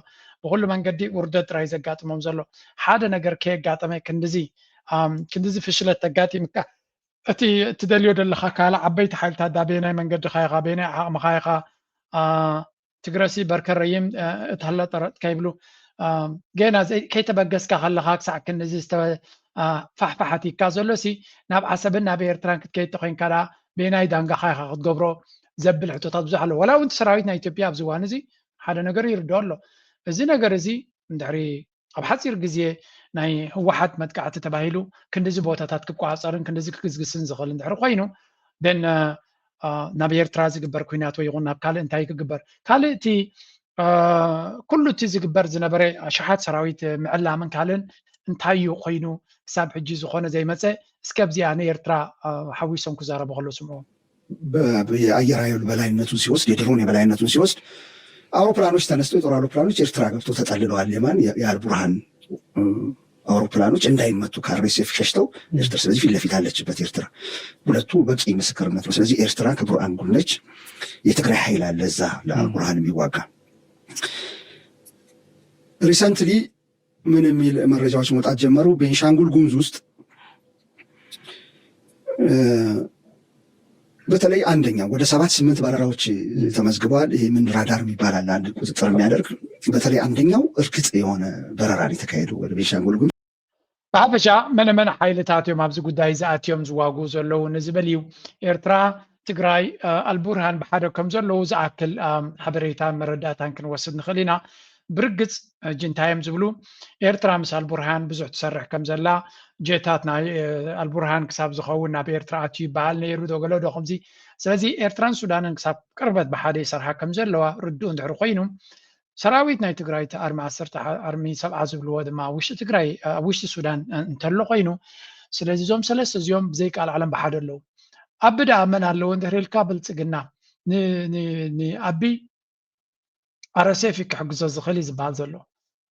ብኩሉ መንገዲ ውርደት ጥራይ ዘጋጥሞም ዘሎ። ሓደ ነገር ከየጋጠመ ክንድዚ ክንድዚ ፍሽለት ተጋጢምካ እቲ እትደልዮ ዘለካ ካልእ ዓበይቲ ሓይልታት ዳ በየናይ መንገድኻ ኢኻ በየናይ ዓቕምኻ ኢኻ ትግረሲ በርከረይም እትሃላ ጠረጥ ከይብሉ ገና ከይተበገስካ ከለኻ ክሳዕ ክንዚ ፋሕፋሓት ይካ ዘሎ ሲ ናብ ዓሰብን ናብ ኤርትራን ክትከይድ ተኮይንካ ዳ በየናይ ዳንጋኻ ኢኻ ክትገብሮ ዘብል ሕቶታት ብዙሕ ኣሎ። ወላ እውን ሰራዊት ናይ ኢትዮጵያ ኣብዚ እዋን እዚ ሓደ ነገር ይርድኦ ኣሎ። እዚ ነገር እዚ እንድሕሪ ኣብ ሓፂር ግዜ ናይ ህወሓት መጥቃዕቲ ተባሂሉ ክንድዚ ቦታታት ክቋፀርን ክንድዚ ክግዝግስን ዝኽእል እንድሕሪ ኮይኑ ን ናብ ኤርትራ ዝግበር ኩናት ወይ ይኹን ናብ ካልእ እንታይ ክግበር ካልእ እቲ ኩሉ እቲ ዝግበር ዝነበረ ኣሽሓት ሰራዊት ምዕላምን ካልእን እንታይ እዩ ኮይኑ ክሳብ ሕጂ ዝኾነ ዘይመፀ እስከ ኣብዚኣ ንኤርትራ ሓዊሶም ክዛረቡ ከሎ ስምዑ የአየር ኃይሉ በላይነቱን ሲወስድ የድሮን የበላይነቱን ሲወስድ አውሮፕላኖች ተነስተው የጦር አውሮፕላኖች ኤርትራ ገብተው ተጠልለዋል። የማን የአልቡርሃን አውሮፕላኖች እንዳይመቱ ከአርኤስኤፍ ሸሽተው ኤርትራ። ስለዚህ ፊት ለፊት አለችበት ኤርትራ። ሁለቱ በቂ ምስክርነት ነው። ስለዚህ ኤርትራ ከቡርሃን ጎን ነች። የትግራይ ኃይል አለ እዛ ለአልቡርሃን የሚዋጋ። ሪሰንትሊ ምን የሚል መረጃዎች መውጣት ጀመሩ። ቤንሻንጉል ጉሙዝ ውስጥ በተለይ አንደኛው ወደ ሰባት ስምንት በረራዎች ተመዝግበዋል። ይሄ ምን ራዳር የሚባል አለ አንድ ቁጥጥር የሚያደርግ። በተለይ አንደኛው እርግጥ የሆነ በረራ ነው የተካሄደው ወደ ቤንሻንጉል ጉሙዝ። ብሓፈሻ መነመን ሓይልታት እዮም ኣብዚ ጉዳይ ዝኣትዮም ዝዋግኡ ዘለዉ ንዝብል እዩ። ኤርትራ፣ ትግራይ፣ ኣልቡርሃን ብሓደ ከም ዘለዉ ዝኣክል ሓበሬታን መረዳእታን ክንወስድ ንኽእል ኢና። ብርግጽ ሕጂ እንታይ እዮም ዝብሉ? ኤርትራ ምስ ኣልቡርሃን ብዙሕ ትሰርሕ ከም ዘላ፣ ጀታት ናይ ኣልቡርሃን ክሳብ ዝኸውን ናብ ኤርትራ ኣትዩ ይበሃል ነይሩ ዶ ገለ ዶ ከምዚ። ስለዚ ኤርትራን ሱዳንን ክሳብ ቅርበት ብሓደ ይሰርሓ ከም ዘለዋ ርዱእ እንድሕሪ ኮይኑ፣ ሰራዊት ናይ ትግራይ እቲ ኣርሚ ዓሰርተ ኣርሚ ሰብዓ ዝብልዎ ድማ ኣብ ውሽጢ ትግራይ ኣብ ውሽጢ ሱዳን እንተሎ ኮይኑ፣ ስለዚ እዞም ሰለስተ እዚኦም ብዘይቃል ዓለም ብሓደ ኣለዉ። ኣቢ ደኣ መን ኣለዎ እንድሕር ኢልካ ብልፅግና ንኣቢ ኣረሴፍ ክሕግዞ ዝኽእል እዩ ዝበሃል ዘሎ።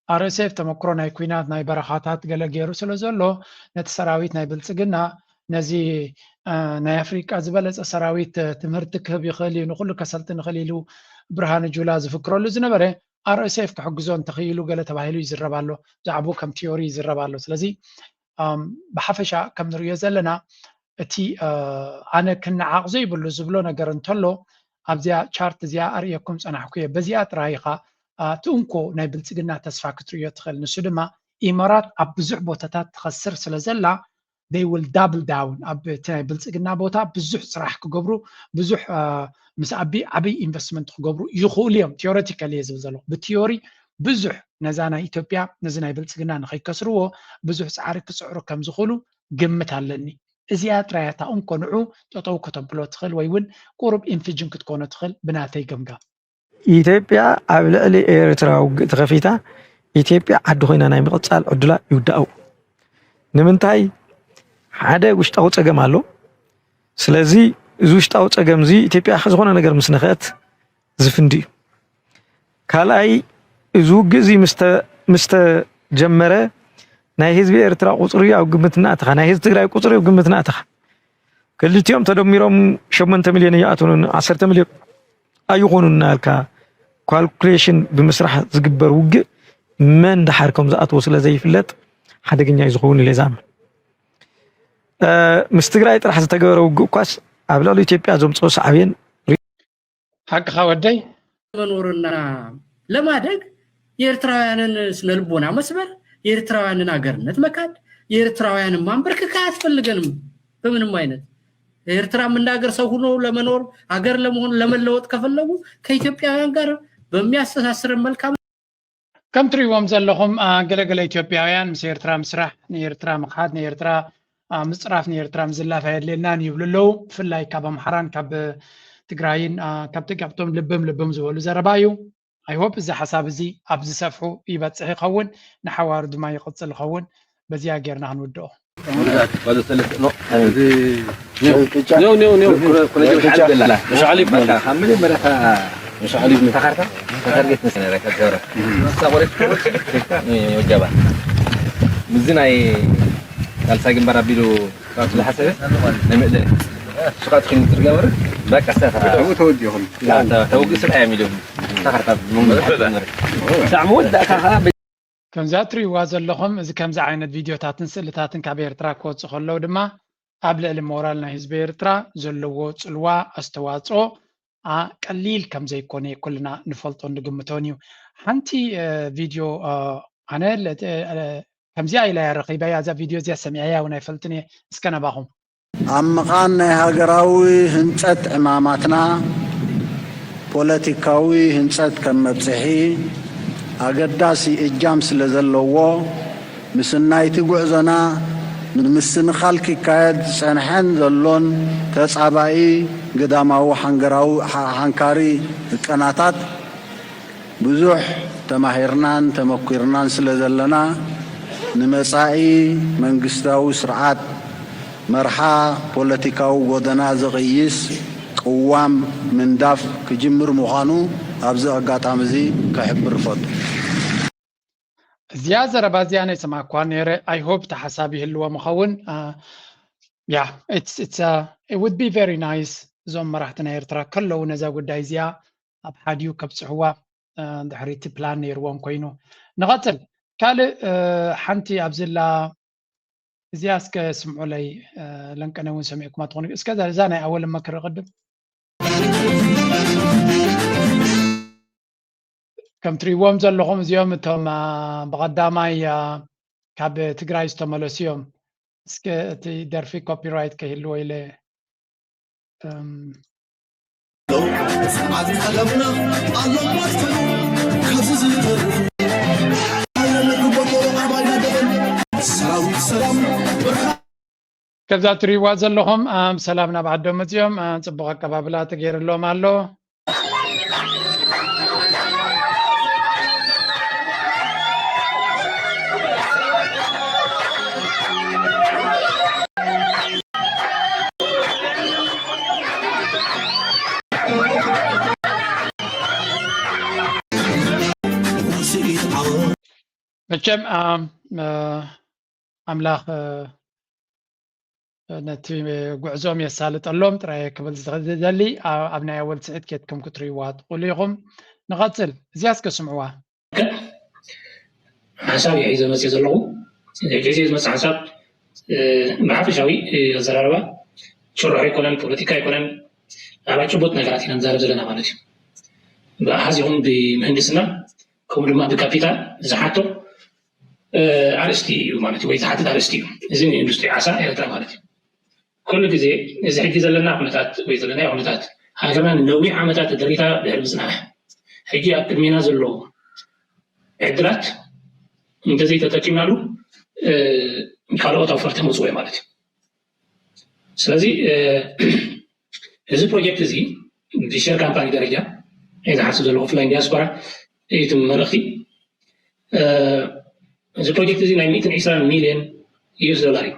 ኣረሴፍ ተመክሮ ናይ ኩናት ናይ በረኻታት ገለ ገይሩ ስለ ዘሎ ነቲ ሰራዊት ናይ ብልፅግና ነዚ ናይ ኣፍሪቃ ዝበለፀ ሰራዊት ትምህርቲ ክህብ ይኽእል እዩ፣ ንኩሉ ከሰልጥን ይኽእል ኢሉ ብርሃኑ ጁላ ዝፍክረሉ ዝነበረ ኣርኤስኤፍ ክሕግዞ እንተኽኢሉ ገለ ተባሂሉ ይዝረብ ኣሎ። ብዛዕባኡ ከም ቲዮሪ ይዝረብ ኣሎ። ስለዚ ብሓፈሻ ከም ንርእዮ ዘለና እቲ ኣነ ክነዓቕ ዘይብሉ ዝብሎ ነገር እንተሎ ኣብዚኣ ቻርት እዚኣ ኣርእየኩም ጸናሕኩ እየ። በዚኣ ጥራይ ኢኻ እቲ እንኮ ናይ ብልጽግና ተስፋ ክትርእዮ ትኽእል። ንሱ ድማ ኢማራት ኣብ ብዙሕ ቦታታት ትኸስር ስለ ዘላ they will double down ኣብ እቲ ናይ ብልጽግና ቦታ ብዙሕ ስራሕ ክገብሩ ብዙሕ ምስ ኣቢ ዓብይ ኢንቨስትመንት ክገብሩ ይኽእሉ እዮም። ቲዮሬቲካሊ እየ ዝብል ዘለኹ። ብቲዮሪ ብዙሕ ነዛ ናይ ኢትዮጵያ ነዚ ናይ ብልጽግና ንኸይከስርዎ ብዙሕ ጻዕሪ ክጽዕሩ ከም ዝኽእሉ ግምት ኣለኒ። እዚኣ ጥራይ እታ እንኮ ንዑ ጠጠው ከተብሎ ትኽእል ወይ እውን ቁሩብ ኢንፊጅን ክትኮኖ ትኽእል ብናተይ ገምጋም። ኢትዮጵያ ኣብ ልዕሊ ኤርትራ ውግእ ተኸፊታ ኢትዮጵያ ዓዲ ኮይና ናይ ምቕጻል ዕድላ ይውዳእ። ንምንታይ? ሓደ ውሽጣዊ ጸገም ኣሎ። ስለዚ እዚ ውሽጣዊ ጸገም እዚ ኢትዮጵያ ዝኾነ ነገር ምስ ነኸአት ዝፍንዲ እዩ። ካልኣይ እዚ ውግእ እዚ ምስ ተጀመረ ናይ ህዝቢ ኤርትራ ቁፅሪ ኣብ ግምት እናእተኻ፣ ናይ ህዝቢ ትግራይ ቁፅሪ ኣብ ግምት እናእተኻ ክልቲኦም ተደሚሮም ሸሞንተ ሚልዮን ኣይኣትዉን፣ ዓሰርተ ሚልዮን ኣይኾኑን እናበልካ ኳልኩሌሽን ብምስራሕ ዝግበር ውግእ መን ደሓር ከም ዝኣትዎ ስለ ዘይፍለጥ ሓደገኛ እዩ ዝኸውን ኢለ ዝኣምን። ምስ ትግራይ ጥራሕ ዝተገበረ ውግእ እኳስ ኣብ ልዕሊ ኢትዮጵያ ዘምፅኦ ሳዕቤን ሓቅኻ ወደይ። መኖርና ለማደግ የኤርትራውያንን ስነልቦና መስበር፣ የኤርትራውያንን አገርነት መካድ፣ የኤርትራውያንን ማንበርከክ አያስፈልገንም በምንም አይነት። ኤርትራ እንደ ሀገር ሰው ሆኖ ለመኖር፣ ሀገር ለመሆን፣ ለመለወጥ ከፈለጉ ከኢትዮጵያውያን ጋር በሚያስተሳስረን መልካም ከም ትሪእዎም ዘለኹም ገለገለ ኢትዮጵያውያን ምስ ኤርትራ ምስራሕ ንኤርትራ ምኽሓድ ንኤርትራ ምፅራፍ ንኤርትራ ምዝላፍ ኣየድልየናን ይብሉ ኣለዉ። ብፍላይ ካብ ኣምሓራን ካብ ትግራይን ካብቶም ልብም ልብም ዝበሉ ዘረባ እዩ። ኣይሆፕ እዚ ሓሳብ እዚ ኣብ ዝሰፍሑ ይበፅሕ ይኸውን፣ ንሓዋሩ ድማ ይቕፅል ይኸውን። በዚኣ ጌርና ክንውድኦ። እዚ ናይ ሳልሳይ ግንባር ኣቢሉ ካብ ዝሓሰበ ናይ መእለይ ሽቓት ኮይኑ ዝገበር በቃ ሰታ ተወዲኹም ተወግእ ስርሓ እዮም ኢሎም ተኸርካብ መንጎ ዝሓሰብ ነበረ። ብጣዕሚ ወዳእካ ከዓ ከምዛ ትሪእዋ ዘለኹም እዚ ከምዚ ዓይነት ቪድዮታትን ስእልታትን ካብ ኤርትራ ክወፁ ከለዉ ድማ ኣብ ልዕሊ ሞራል ናይ ህዝቢ ኤርትራ ዘለዎ ፅልዋ ኣስተዋፅኦ ቀሊል ከም ዘይኮነ ኩልና ንፈልጦን ንግምቶን እዩ። ሓንቲ ቪድዮ ኣነ ከምዚኣ ኢላ እያ ረኺበያ። እዛ ቪድዮ እዚኣ ሰሚዐያ እውን ኣይፈልጥን እየ። እስከ ናባኹም። ኣብ ምቓን ናይ ሃገራዊ ህንጸት ዕማማትና ፖለቲካዊ ህንጸት ከም መብጽሒ ኣገዳሲ እጃም ስለ ዘለዎ፣ ምስናይቲ ጉዕዞና ንምስንኻል ክካየድ ዝጸንሐን ዘሎን ተጻባኢ ግዳማዊ ሓንገራዊ ሓንካሪ ህቀናታት ብዙሕ ተማሂርናን ተመኲርናን ስለ ዘለና፣ ንመጻኢ መንግስታዊ ስርዓት መርሓ ፖለቲካዊ ጎደና ዝቕይስ ቅዋም ምንዳፍ ክጅምር ምዃኑ ኣብዚ ኣጋጣሚ እዚ ክሕብር እፈቱ። እዚኣ ዘረባ እዚኣ ናይ ሰማዕኳ ነይረ። I hope ተሓሳብ ይህልዎም ይኸውን። ያ it would be very nice እዞም መራሕቲ ናይ ኤርትራ ከለዉ ነዛ ጉዳይ እዚኣ ኣብ ሓዲኡ ከብፅሕዋ ድሕሪቲ ፕላን ነይርዎም ኮይኑ። ንቐፅል። ካልእ ሓንቲ ኣብዝላ እዚኣ እስከ ስምዑለይ። ለንቀነ እውን ሰሚዕኩማ ትኾኑ። እስከ እዛ ናይ ኣወል መክሪ ቅድም ከም ትሪእዎም ዘለኹም እዚኦም እቶም ብቐዳማይ ካብ ትግራይ ዝተመለሱ እዮም። እስከ እቲ ደርፊ ኮፒራይት ከይህልዎ ኢለ ከዛ ትሪእዋ ዘለኹም ሰላም ናብ ዓዶም መፂኦም ፅቡቕ ኣቀባብላ ተገይርሎም ኣሎ። መቸም ኣምላኽ ነቲ ጉዕዞም የሳልጠሎም ጥራይ ክብል ዝደሊ ኣብ ናይ ኣወል ስዒድ ኬትኩም ክትርእይዋ ትኽእሉ ኢኹም። ንቐጽል። እዚኣ እስከ ስምዕዋ። ሓሳብ እየ ሒዘ መፅእ ዘለኹ። ሕጂ ዝመፅእ ሓሳብ ብሓፈሻዊ ኣዘራርባ ጭርሖ ኣይኮነን፣ ፖለቲካ ኣይኮነን፣ ብዛዕባ ጭቡጥ ነገራት ኢና ንዛረብ ዘለና ማለት እዩ። ብኣሃዝ ይኹን ብምህንድስና ከምኡ ድማ ብካፒታል ዝሓቶ ኣርእስቲ እዩ ማለት እዩ፣ ወይ ዝሓትት ኣርእስቲ እዩ። እዚ ንኢንዱስትሪ ዓሳ ኤርትራ ማለት እዩ። ኩሉ ግዜ እዚ ሕጂ ዘለና ኩነታት ወይ ዘለናዮ ኩነታት ሃገርና ንነዊሕ ዓመታት ተደሪታ ድሕሪ ምጽናሕ ሕጂ ኣብ ቅድሜና ዘሎ ዕድላት እንተዘይተጠቂምናሉ ካልኦት ኣውፈርቲ መፅኡ ማለት እዩ። ስለዚ እዚ ፕሮጀክት እዚ ብሸር ካምፓኒ ደረጃ ናይ ዝሓስብ ዘለኹ ብፍላይ ዲያስፖራ እዩ እቲ መልእኽቲ። እዚ ፕሮጀክት እዚ ናይ ሚእትን ዕስራን ሚልዮን ዩኤስ ዶላር እዩ።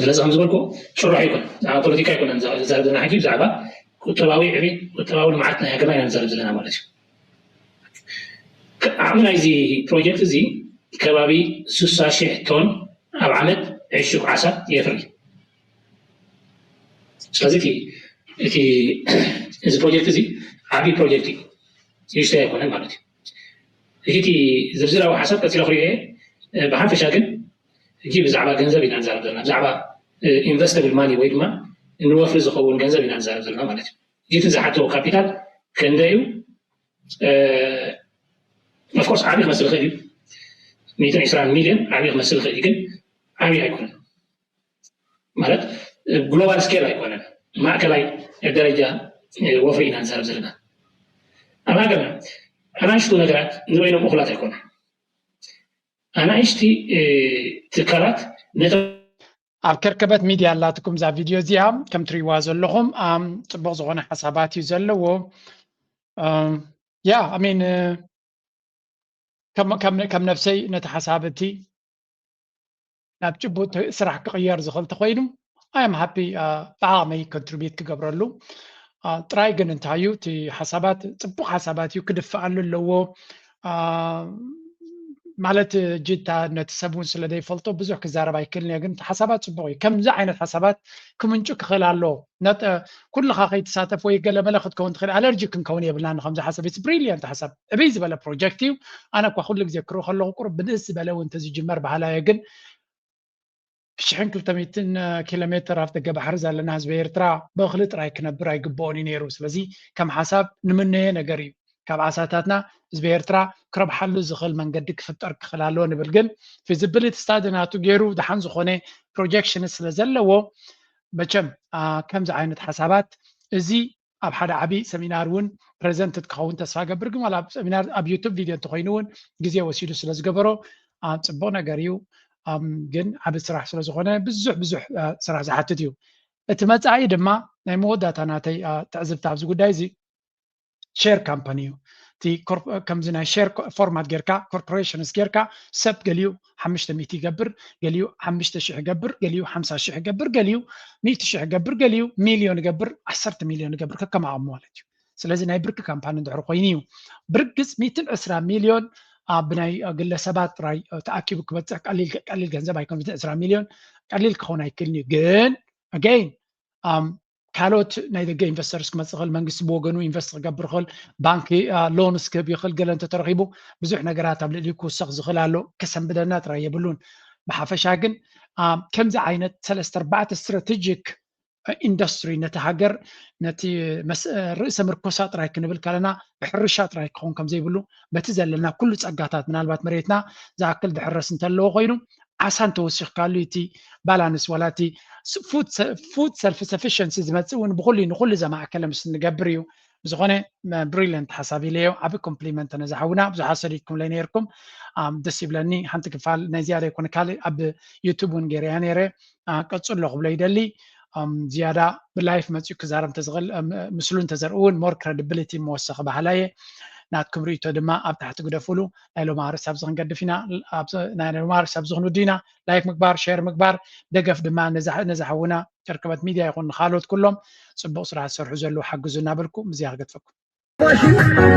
ስለዚ ከም ዝበልኩ ጭርሖ ኣይኮነን፣ ብዛዕባ ፖለቲካ ኣይኮነን ዝዛረብ ዘለና ሕጂ፣ ብዛዕባ ቁጠባዊ ዕቤት፣ ቁጠባዊ ልምዓት ናይ ሃገርና ኢና ንዛረብ ዘለና ማለት እዩ። ዓቕሚ ናይዚ ፕሮጀክት እዚ ከባቢ ስሳ ሽሕ ቶን ኣብ ዓመት ዕሹግ ዓሳ የፍሪ። ስለዚ እቲ እዚ ፕሮጀክት እዚ ዓብዪ ፕሮጀክት እዩ፣ ንእሽተይ ኣይኮነን ማለት እዩ። ሕጂ እቲ ዝርዝራዊ ሓሳብ ቀፂለ ክሪኦ እየ። ብሓፈሻ ግን ሕጂ ብዛዕባ ገንዘብ ኢና ንዛረብ ዘለና፣ ብዛዕባ ኢንቨስተብል ማኒ ወይ ድማ ንወፍሪ ዝኸውን ገንዘብ ኢና ንዛረብ ዘለና ማለት እዩ። ሕጂ እቲ ዝሓተዎ ካፒታል ክንደይ እዩ? ኦፍኮርስ ዓብዪ ክመስል ይኽእል እዩ፣ ሚእትን ዕስራን ሚልዮን ዓብዪ ክመስል ይኽእል እዩ፣ ግን ዓብዪ ኣይኮነን። ማለት ግሎባል ስኬል ኣይኮነን፣ ማእከላይ ደረጃ ወፍሪ ኢና ንዛረብ ዘለና። ኣብ ሃገርና ኣናእሽቱ ነገራት ንበይኖም እኹላት ኣይኮኑን። ኣናእሽቲ ትካላት ነቶም ኣብ ከርከበት ሚድያ ኣላትኩም እዛ ቪድዮ እዚኣ ከም ትሪእዋ ዘለኹም ጽቡቕ ዝኾነ ሓሳባት እዩ ዘለዎ። ያ ኣሚን ከም ነብሰይ ነቲ ሓሳብ እቲ ናብ ጭቡጥ ስራሕ ክቕየር ዝኽእል ተኮይኑ ኣም ሃፒ ብዓቕመይ ኮንትሪቢዩት ክገብረሉ ጥራይ። ግን እንታይ እዩ እቲ ሓሳባት ጽቡቕ ሓሳባት እዩ ክድፍኣሉ ኣለዎ። ማለት ጅታ ነቲ ሰብ እውን ስለ ዘይፈልጦ ብዙሕ ክዛረብ ኣይክእልን እየ። ግን ሓሳባት ፅቡቅ እዩ። ከምዚ ዓይነት ሓሳባት ክምንጩ ክኽእል ኣለዎ። ነጠ ኩልኻ ከይትሳተፍ ወይ ገለመለ ክትከውን ትኽእል፣ ኣለርጂ ክንከውን የብልና። ከምዚ ሓሳብ ስ ብሪሊየንት ሓሳብ ዕብይ ዝበለ ፕሮጀክት እዩ። ኣነ እኳ ኩሉ ግዜ ክርኢ ከለኹ ቁሩብ ብንእስ ዝበለ እውን እንተዝጅመር ባህላየ። ግን ሽሕን ክልተ ሚእትን ኪሎ ሜትር ኣብ ደገ ባሕሪ ዘለና ህዝቢ ኤርትራ ብእኽሊ ጥራይ ክነብር ኣይግብኦን እዩ ነይሩ። ስለዚ ከም ሓሳብ ንምነየ ነገር እዩ። ካብ ዓሳታትና ህዝቢ ኤርትራ ክረብሓሉ ዝኽእል መንገዲ ክፍጠር ክኽእል ኣለዎ ንብል። ግን ፊዚቢሊቲ ስታዲ ናቱ ገይሩ ደሓን ዝኾነ ፕሮጀክሽን ስለ ዘለዎ መቸም ከምዚ ዓይነት ሓሳባት እዚ ኣብ ሓደ ዓቢ ሰሚናር እውን ፕሬዘንት ክኸውን ተስፋ ገብር። ግን ዋላ ኣብ ሰሚናር ኣብ ዩቱብ ቪድዮ እንተኮይኑ እውን ግዜ ወሲዱ ስለ ዝገበሮ ጽቡቅ ነገር እዩ። ግን ዓቢ ስራሕ ስለ ዝኾነ ብዙሕ ብዙሕ ስራሕ ዝሓትት እዩ። እቲ መጻኢ ድማ ናይ መወዳእታ ናተይ ትዕዝብቲ ኣብዚ ጉዳይ እዚ ሼር ካምፓኒ እዩ። እቲ ከምዚ ናይ ሼር ፎርማት ጌርካ ኮርፖሬሽንስ ጌርካ ሰብ ገሊኡ ሓሙሽተ ሚእቲ ይገብር፣ ገሊኡ ሓሙሽተ ሽሕ ይገብር፣ ገሊኡ ሓምሳ ሽሕ ይገብር፣ ገሊኡ ሚእቲ ሽሕ ይገብር፣ ገሊኡ ሚልዮን ይገብር፣ ዓሰርተ ሚልዮን ይገብር፣ ከከም ዓቕሙ ማለት እዩ። ስለዚ ናይ ብርኪ ካምፓኒ እንድሕር ኮይኑ እዩ ብርግጽ ሚእትን ዕስራ ሚልዮን ብናይ ግለሰባት ጥራይ ተኣኪቡ ክበጽሕ ቀሊል ገንዘብ ኣይኮን። ሚእትን ዕስራ ሚልዮን ቀሊል ክኸውን ኣይክእልን እዩ። ግን ኣገይን ካልኦት ናይ ደገ ኢንቨስተርስ ክመፅእ ይኽእል፣ መንግስቲ ብወገኑ ኢንቨስት ክገብር ይኽእል፣ ባንኪ ሎንስ ክህብ ይኽእል። ገለ እንተተረኺቡ ብዙሕ ነገራት ኣብ ልዕሊ ክውሰኽ ዝኽእል ኣሎ። ከሰንብደና ጥራይ የብሉን። ብሓፈሻ ግን ከምዚ ዓይነት ሰለስተ ኣርባዕተ ስትራቴጂክ ኢንዱስትሪ ነቲ ሃገር ነቲ ርእሰ ምርኮሳ ጥራይ ክንብል ከለና ብሕርሻ ጥራይ ክኸውን ከም ዘይብሉ በቲ ዘለና ኩሉ ጸጋታት ምናልባት መሬትና ዝኣክል ድሕረስ እንተለዎ ኮይኑ ዓሳ እንተወሲኽካሉ እቲ ባላንስ ዋላ እቲ ፉድ ሰልፍ ሰፊሽንሲ ዝመፅእ እውን ብኩሉ ንኩሉ ዘማእከለ ምስ ንገብር እዩ። ብዝኾነ ብሪሊየንት ሓሳብ ኢለዮ። ዓቢ ኮምፕሊመንት ነዚ ሓውና። ብዙሓት ሰዲድኩምለይ ነይርኩም። ደስ ይብለኒ። ሓንቲ ክፋል ናይ ዝያዳ ይኮነ ካልእ ኣብ ዩቱብ እውን ገይረያ ነይረ። ቀፅሎ ክብሎ ይደሊ። ዝያዳ ብላይፍ መፅኡ ክዛረብ እንተዝኽእል ምስሉ እንተዘርኢ እውን ሞር ክረዲብሊቲ መወሰኺ ባህላ እየ። ናትኩም ርእቶ ድማ ኣብ ታሕቲ ግደፉሉ። ናይ ሎም ኣርእስቲ ኣብዚ ክንገድፍ ኢና። ናይ ሎም ኣርእስቲ ኣብዚ ክንውድ ኢና። ላይክ ምግባር፣ ሼር ምግባር፣ ደገፍ ድማ ነዛ ሓውና ጨርከበት ሚድያ ይኹን ንካልኦት ኩሎም ፅቡቅ ስራሕ ዝሰርሑ ዘለዉ ሓግዙ እናበልኩ ምዝያ ክገድፈኩም።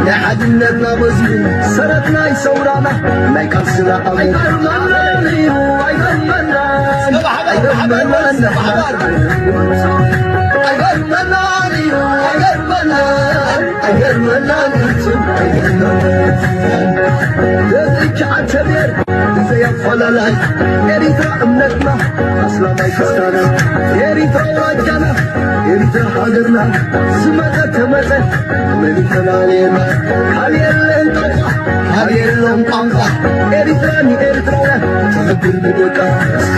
ናይ ሓድነትና መዝሙር ሰረት ናይ ሰውራና ናይ ቃልስና ኣመት ኣይገርመናን እዩ ኣይገርመናን ኣይገርመናን ደቂ ዓንተቤር ብዘይ ኣፈላላይ ኤሪትራ እምነትና ኣስላማይ ክርስታና ኤሪትራ ዋጃና ኤሪትራ ሃገርና ዝመጸ ተመጸ መን ይፈላልየና ካብ የለን ጣንቃ ካብ የለን ቋንቋ ኤሪትራ ንኤሪትራውያን ትኽብር ብደቃ እስከ